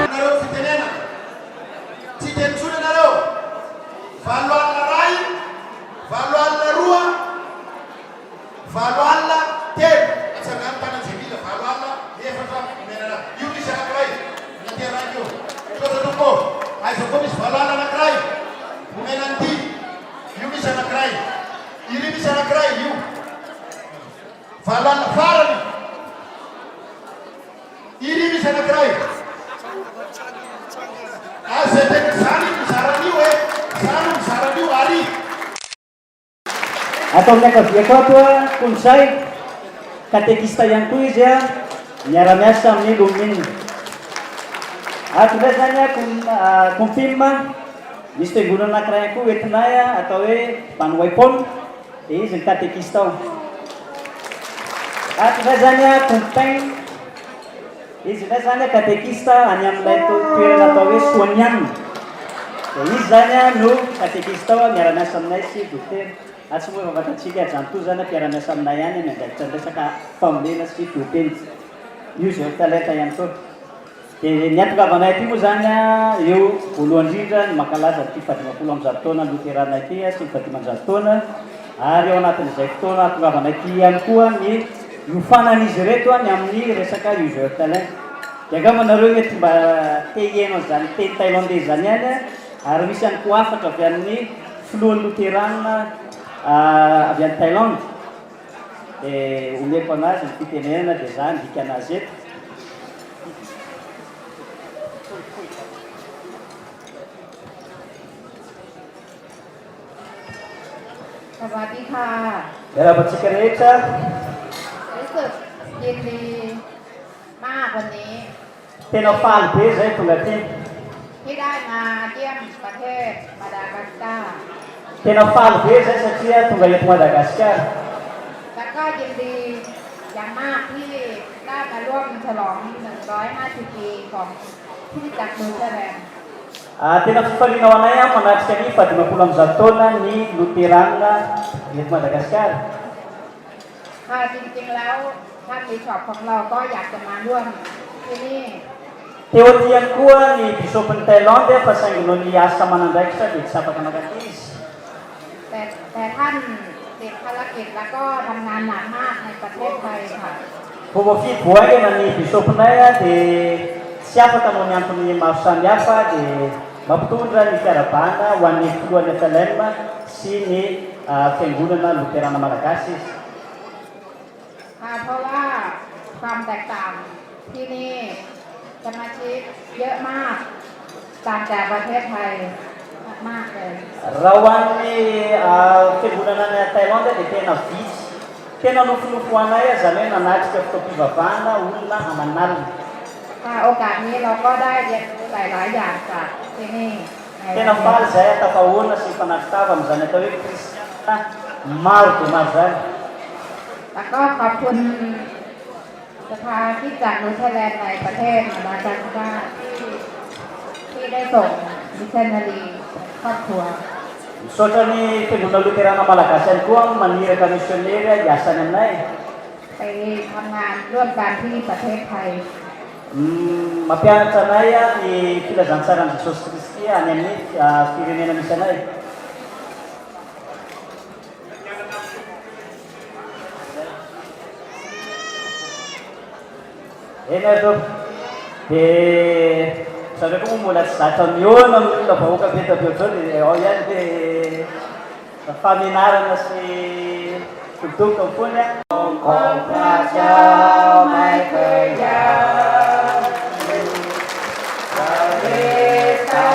Nareo ny fitenenana. Tsy hiteny intsony ianareo. 280 802, 803. Atsangano tanana izay mila. 804 omena anah. Io misy anankiray. Ny aty araiky io. Misaotra tompoko ô. Aiza koa misy 800 anankiray. Omena an'ity. Io misy anankiray. Iry misy anankiray. Io. 800 farany. Iry misy anankiray. Aza tena zany no mizara an'io e! Za no mizara an'io ary. Ato amin'ny ankaviako ato Konsay, katekista ihany koa izy, miara-miasa amin'ny Lumin. Ato indray izany Kompim, misy fiangonana anankiray ihany koa entinay atao hoe Banwaipon, dia izy ny katekista ao. Ato indray izany Kompin, Izy indray izany katekista any amin'ilay toerana atao hoe Soanianina. Dia izy izany no katekista ao, miara-miasa aminay sy dokotera. Ary tsy moa efa fantatsika Janto izany mpiara-miasa aminay ihany miandraikitra ny resaka fambolena sy fiompiana. Io izay talenta ihany koa. Dia ny hatongavanay aty moa izany eo voalohany indrindra ny mankalaza ity fahadimampolo amby zato taona loterana ity sy ny fahadimanjato taona. Ary ao anatin'izay fotoana hahatongavanay aty ihany koa ny hiofanan'izy ireto ny amin'ny resaka user talent. Dia angamba nareo mety mba te hihaino an'izany teny Thailandais izany ihany ary misy ihany koa hafatra avy amin'ny filohan'ny Loterana avy any Thailande. Dia omeko an'azy ny fitenenana dia za handika an'azy eto. สวัสดีค่ะ Miarahaba antsika rehetra. รู้สึกยินดีมากวันนี้ Tena faly be zay tonga aty. ที่ได้มาเยี่ยมประเทศมาดากัสการ์ Tena faly be zay satria tonga eto Madagasikara. แล้วก็ยินดีอย่างมากที่ได้มาร่วมฉลอง 150 ปีของคริสตจักรลูเทอแรน Tena fifaliana ho anay manatrika ny fahadimampolo amby zato taona ny Loterana eto Madagasikara. ค่ะจริงๆแล้วท่านบิชอปของเราก็อยากจะมาร่วมที่นี่ Teo aty ihany koa ny Bishop-n'i Thaïlande fa saingy noho ny asa aman'andraikitra dia tsy afaka nankaty izy. แต่แต่ท่าน ติดภารกิจแล้วก็ทำงานหนักมากในประเทศไทยค่ะ Vao voafidy vao haingana ny Bisopinay dia tsy afaka noho ny antony maro samihafa dia mampitondra ny fiarahabana ho an'ny filohan'ny FLM sy ny Fiangonana Loterana Malagasy izy. ค่ะเพราะว่าความแตกต่างที่นี่สมาชิกเยอะมากต่างจากประเทศไทยมากๆเลย Raha ho an'ny fiangonana any Thaïlande dia tena vitsy. Tena nofinofy ho anay izany hoe nanatrika fotoam-pivavahana olona aman'alina. ค่ะโอกาสนี้เราก็ได้เรียนรู้หลาย ๆ อย่างจากที่นี่ในวัน Tena นี้ faly izahay tafahoana sy mifanatri-tava amin'izany atao hoe kristiana maro dia maro izany. แล้วก็ขอบคุณสภาคริสตจักรลูเทอแลนด์ในประเทศมาดากัสการ์ที่ที่ได้ส่งมิชชันนารีครอบครัว Misaotra ny Fiangonana Loterana Malagasy ihany koa maniraka misionera hiasa any aminay. ไปทำงานร่วมกันที่ประเทศไทย Mampianatra anay ny filazantsaran'i Jesosy Kristy any amin'ny firenena misy anay. Eny ary tompoko. Dia zareo koa moa mbola tsy zatra mihaona amin'ny olona vahoaka be dia be ohatr'izao dia ao ihany le famenarana sy dobodoboka ny fony a. ของพระเจ้าไม่เคยยามพระเดชะ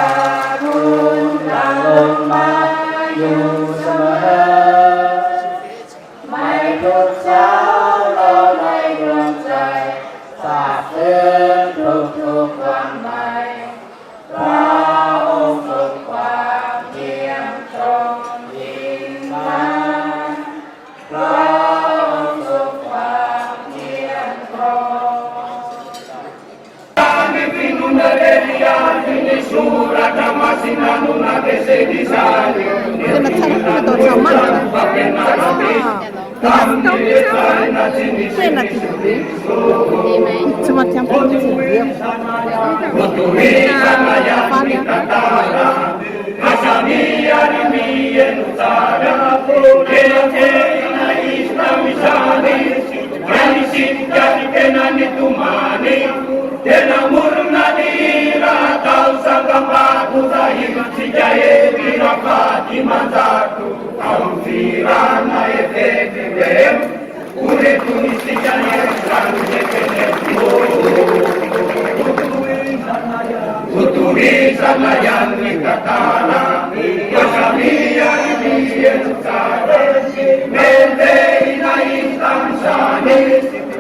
คุณหลั่งลงมาอยู่เสมอ ไม่ทุกเช้าเราในดวงใจซาบซึ้งทุกทุกวันใหม่พระองค์ทรงความเที่ยงตรงยิ่งนักพระองค์ทรงความเที่ยงตรง Ny finoana rery ihany, ny soratra masina no nandreseny izany. Tena tsara koa natao an-tranomandra. Tamin'ny resaina tsy nisy Tena tiako be. Tsy matiantoka mihitsy ny diako. Hotohizana Tena ihany faly ny aho. tantara. Ka samia ary mihaino tsara. Tena tena izy tamin'izany. Raha nisitrika ny tena nitomany. Dia namorona ny hira atao sangam-bato Tahirintsika hevira faha-500 Ao amin'ny fihirana FFVM Ho retonintsika ny herin'izany Hotohizana ihany ny tantara Koa samia ary mihaino tsara Nenjehina izy tamin'izany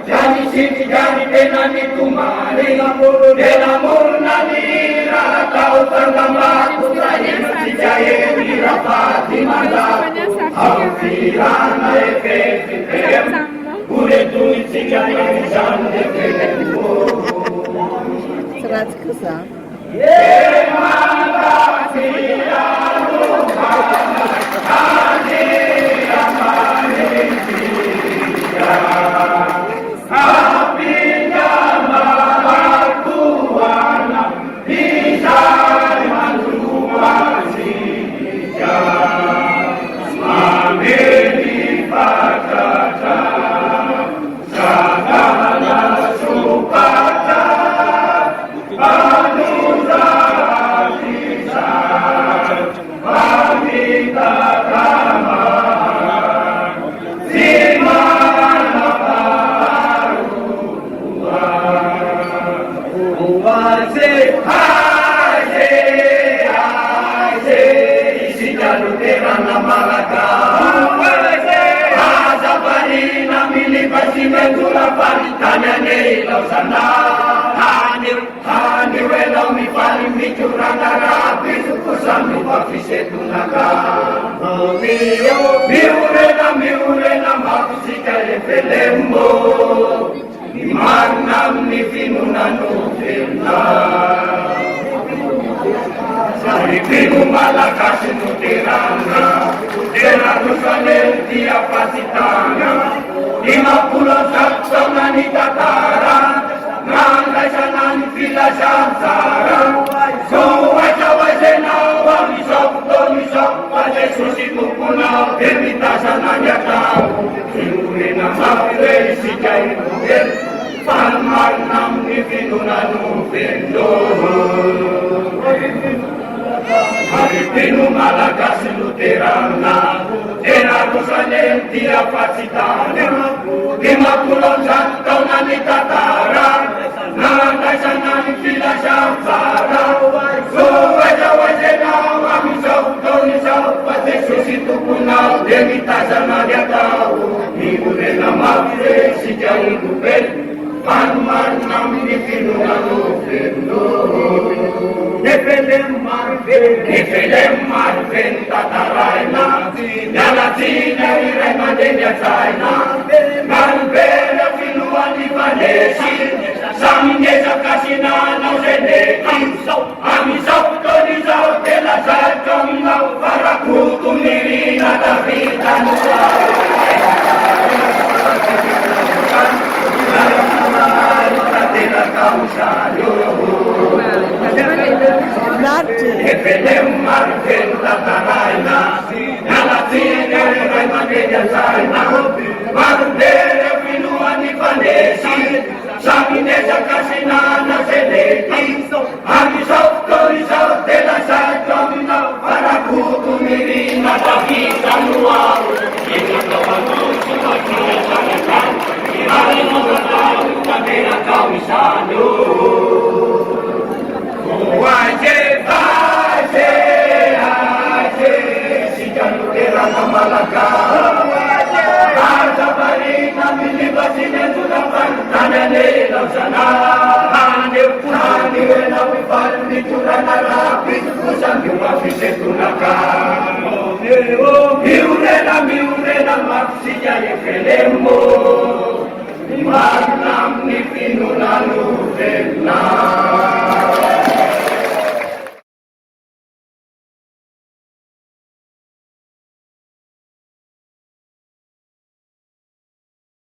Dia nisitrika ny tena nitomany Dia namorona ny hira atao tsangambato Tahirintsika hevira faha-500 Ao amin'ny fihirana FFVM Ho retonintsika ny herin'izany Tsy ratsy koa za. mitazana ny atao. Miorina mafy re isika olombelona fa ny marina amin'ny finoana no velona. Ary mpino malagasy loterana, tena Rosalem dia fa tsy tany. 150 taona ny tantara, nandraisana ny filazantsara. Ho aiza ho aiza ianao amin'izao fotoana izao, fa Jesosy Tomponao dia mitazana ny atao. Miorena mafy re isika olombelona. Fa ny marina amin'ny finoana no velona. Nefelem maro be, Nefelem maro be no tantaraina, Miala tsiny ry ray aman-dreny hajaina, Maro be ireo filoha nifanesy, Samy niezaka sy nanao izay nety, Amin'izao fotoana izao dia lazaiko aminao fa Rakotonirina Davida no Samy niezaka sy nanao izay nety. Amin'izao fotoana izao dia lazaiko aminao fa Rakoto Nirina Davida no aho. Ezaka mandroso mankany hatrany hatrany, ary ianao zanahy ho tanteraka ao izany ô. O aize aize aize isika no teraka Malagasy. Aza variana miliba sy mianjona fa ny tany anelao zanahy. Tany ianao mifaly mitorana rahampitso kosa miova fisentonaka. Miorena miorena mafy tsika FLM ô.